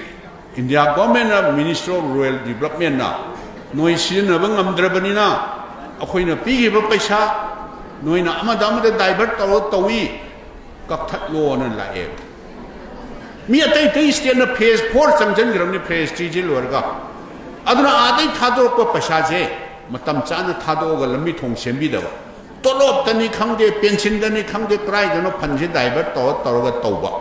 ꯏꯟꯗꯤꯌꯥ ꯒꯣꯔꯃꯦꯟꯅ, ꯃꯤꯅꯤꯁꯇ꯭ꯔꯤ ꯑꯣꯐ ꯔꯨꯔꯦꯜ ꯗꯤꯕꯂꯞꯃꯦꯟꯅ ꯅꯣꯏ ꯁꯤꯖꯤꯟꯅꯕ ꯉꯝꯗ꯭ꯔꯕꯅꯤꯅ ꯑꯩꯈꯣꯏꯅ ꯄꯤꯈꯤꯕ ꯄꯩꯁꯥ ꯅꯣꯏꯅ ꯑꯃꯗ ꯑꯃꯗ ꯗꯥꯏꯚꯔꯠ ꯇꯧꯔ ꯇꯧꯏ, ꯀꯛꯊꯠꯂꯣꯅ ꯂꯥꯛꯑꯦꯕ꯫ ꯃꯤ ꯑꯇꯩ ꯑꯇꯩ ꯁ꯭ꯇꯦꯠꯅ ꯐꯦꯖ ꯐꯣꯔ ꯆꯪꯁꯤꯟꯈ꯭ꯔꯕꯅꯤ, ꯐꯦꯖ ꯊ꯭ꯔꯤꯁꯤ ꯂꯣꯏꯔꯒ꯫ ꯑꯗꯨꯅ ꯑꯥꯗꯩ ꯊꯥꯗꯣꯔꯛꯄ ꯄꯩꯁꯥꯁꯦ ꯃꯇꯝ ꯆꯥꯅ ꯊꯥꯗꯣꯛꯑꯒ ꯂꯝꯕꯤ ꯊꯣꯡ ꯁꯦꯝꯕꯤꯗꯕ, ꯇꯣꯂꯣꯞꯇꯅꯤ ꯈꯪꯗꯦ, ꯄꯦꯟꯁꯤꯟꯗꯅꯤ ꯈꯪꯗꯦ, ꯀꯗꯥꯏꯗꯅꯣ ꯐꯟꯁꯦ ꯗꯥꯏꯚꯔꯠ ꯇꯧꯔ ꯇꯧꯔꯒ ꯇꯧꯕ꯫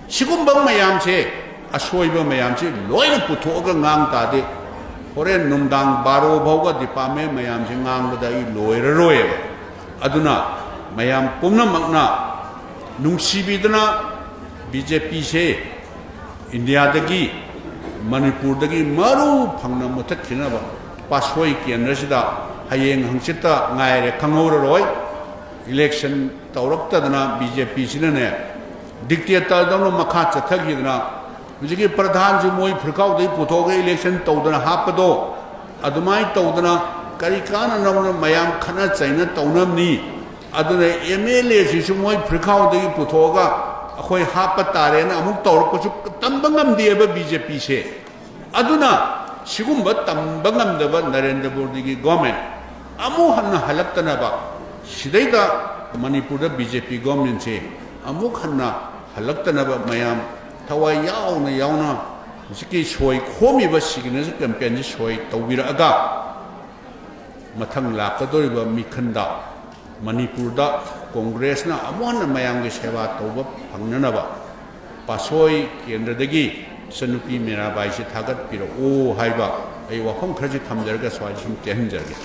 ꯁꯤꯒꯨꯝꯕ ꯃꯌꯥꯝꯁꯦ, ꯑꯁꯣꯏꯕ ꯃꯌꯥꯝꯁꯦ ꯂꯣꯏꯅ ꯄꯨꯊꯣꯛꯑꯒ ꯉꯥꯡ ꯇꯥꯔꯗꯤ, ꯍꯣꯔꯦꯟ ꯅꯨꯡꯗꯥꯡ ꯕꯥꯔꯣ ꯐꯥꯎꯕ ꯗꯤꯄꯥꯔꯠꯃꯦꯟ ꯃꯌꯥꯝꯁꯦ ꯉꯥꯡꯕꯗ ꯑꯩ ꯂꯣꯏꯔꯔꯣꯏꯕ꯫ ꯑꯗꯨꯅ ꯃꯌꯥꯝ ꯄꯨꯝꯅꯃꯛꯅ ꯅꯨꯡꯁꯤꯕꯤꯗꯅ ꯕꯤ ꯖꯦ ꯄꯤꯁꯦ ꯏꯟꯗꯤꯌꯥꯗꯒꯤ, ꯃꯅꯤꯄꯨꯔꯗꯒꯤ ꯃꯔꯨ ꯐꯪꯅ ꯃꯨꯊꯠꯈꯤꯅꯕ꯫ ꯄꯥꯠꯁꯣꯏ ꯀꯦꯟꯗ꯭ꯔꯁꯤꯗ ꯍꯌꯦꯡ ꯍꯪꯆꯤꯠꯇ ꯉꯥꯏꯔꯦ, ꯈꯪꯍꯧꯔꯔꯣꯏ꯫ ꯏꯂꯦꯛꯁꯟ ꯇꯧꯔꯛꯇꯗꯅ ꯕꯤ ꯖꯦ ꯄꯤꯁꯤꯅꯅꯦ, ꯗꯤꯛꯇꯦꯇꯔꯗꯧꯅ ꯃꯈꯥ ꯆꯠꯊꯈꯤꯗꯅ, ꯍꯧꯖꯤꯛꯀꯤ ꯄ꯭ꯔꯙꯥꯟꯁꯨ ꯃꯣꯏ ꯐꯤꯔꯈꯥꯎꯗꯒꯤ ꯄꯨꯊꯣꯛꯑꯒ ꯏꯂꯦꯛꯁꯟ ꯇꯧꯗꯅ ꯍꯥꯞꯄꯗꯣ, ꯑꯗꯨꯃꯥꯏꯅ ꯇꯧꯗꯅ ꯀꯔꯤ ꯀꯥꯟꯅꯅꯕꯅ ꯃꯌꯥꯝ ꯈꯠꯅ ꯆꯩꯅ ꯇꯧꯅꯕꯅꯤ? ꯑꯗꯨꯅ ꯑꯦꯝ ꯑꯦꯜ ꯑꯦꯁꯤꯁꯨ ꯃꯣꯏ ꯐꯤꯔꯈꯥꯎꯗꯒꯤ ꯄꯨꯊꯣꯛꯑꯒ ꯑꯩꯈꯣꯏ ꯍꯥꯞꯄ ꯇꯥꯔꯦꯅ ꯑꯃꯨꯛ ꯇꯧꯔꯛꯄꯁꯨ ꯇꯝꯕ ꯉꯝꯗꯦꯕ ꯕꯤ ꯖꯦ ꯄꯤꯁꯦ꯫ ꯑꯗꯨꯅ ꯁꯤꯒꯨꯝꯕ ꯇꯝꯕ ꯉꯝꯗꯕ ꯅꯔꯦꯟꯗ꯭ꯔ ꯃꯣꯗꯤꯒꯤ ꯒꯣꯔꯃꯦꯟ ꯑꯃꯨꯛ ꯍꯟꯅ ꯍꯜꯂꯛꯇꯅꯕ, ꯁꯤꯗꯩꯗ ꯃꯅꯤꯄꯨꯔꯗ ꯕꯤ ꯖꯦ ꯄꯤ ꯒꯣꯔꯃꯦꯟꯁꯦ ꯑꯃꯨꯛ ꯍꯟꯅ ꯍꯜꯂꯛꯇꯅꯕ ꯃꯌꯥꯝ ꯊꯋꯥꯏ ꯌꯥꯎꯅ ꯌꯥꯎꯅ ꯍꯧꯖꯤꯛꯀꯤ ꯁꯣꯏ ꯈꯣꯝꯃꯤꯕ ꯁꯤꯒꯅꯦꯆꯔ ꯀꯦꯝꯄꯦꯟꯁꯤ ꯁꯣꯏ ꯇꯧꯕꯤꯔꯛꯑꯒ, ꯃꯊꯪ ꯂꯥꯛꯀꯗꯧꯔꯤꯕ ꯃꯤꯈꯟꯗ ꯃꯅꯤꯄꯨꯔꯗ ꯀꯣꯡꯒ꯭ꯔꯦꯁꯅ ꯑꯃꯨꯛ ꯍꯟꯅ ꯃꯌꯥꯝꯒꯤ ꯁꯦꯕꯥ ꯇꯧꯕ ꯐꯪꯅꯅꯕ ꯄꯥꯠꯁꯣꯏ ꯀꯦꯟꯗ꯭ꯔꯗꯒꯤ ꯏꯆꯟꯅꯨꯄꯤ ꯃꯤꯔꯥꯕꯥꯏꯁꯦ ꯊꯥꯒꯠꯄꯤꯔꯛꯎ ꯍꯥꯏꯕ ꯑꯩ ꯋꯥꯐꯝ ꯈꯔꯁꯤ ꯊꯝꯖꯔꯒ ꯁ꯭ꯋꯥꯏꯗ ꯁꯨꯝ ꯇꯦꯟꯍꯟꯖꯔꯒꯦ꯫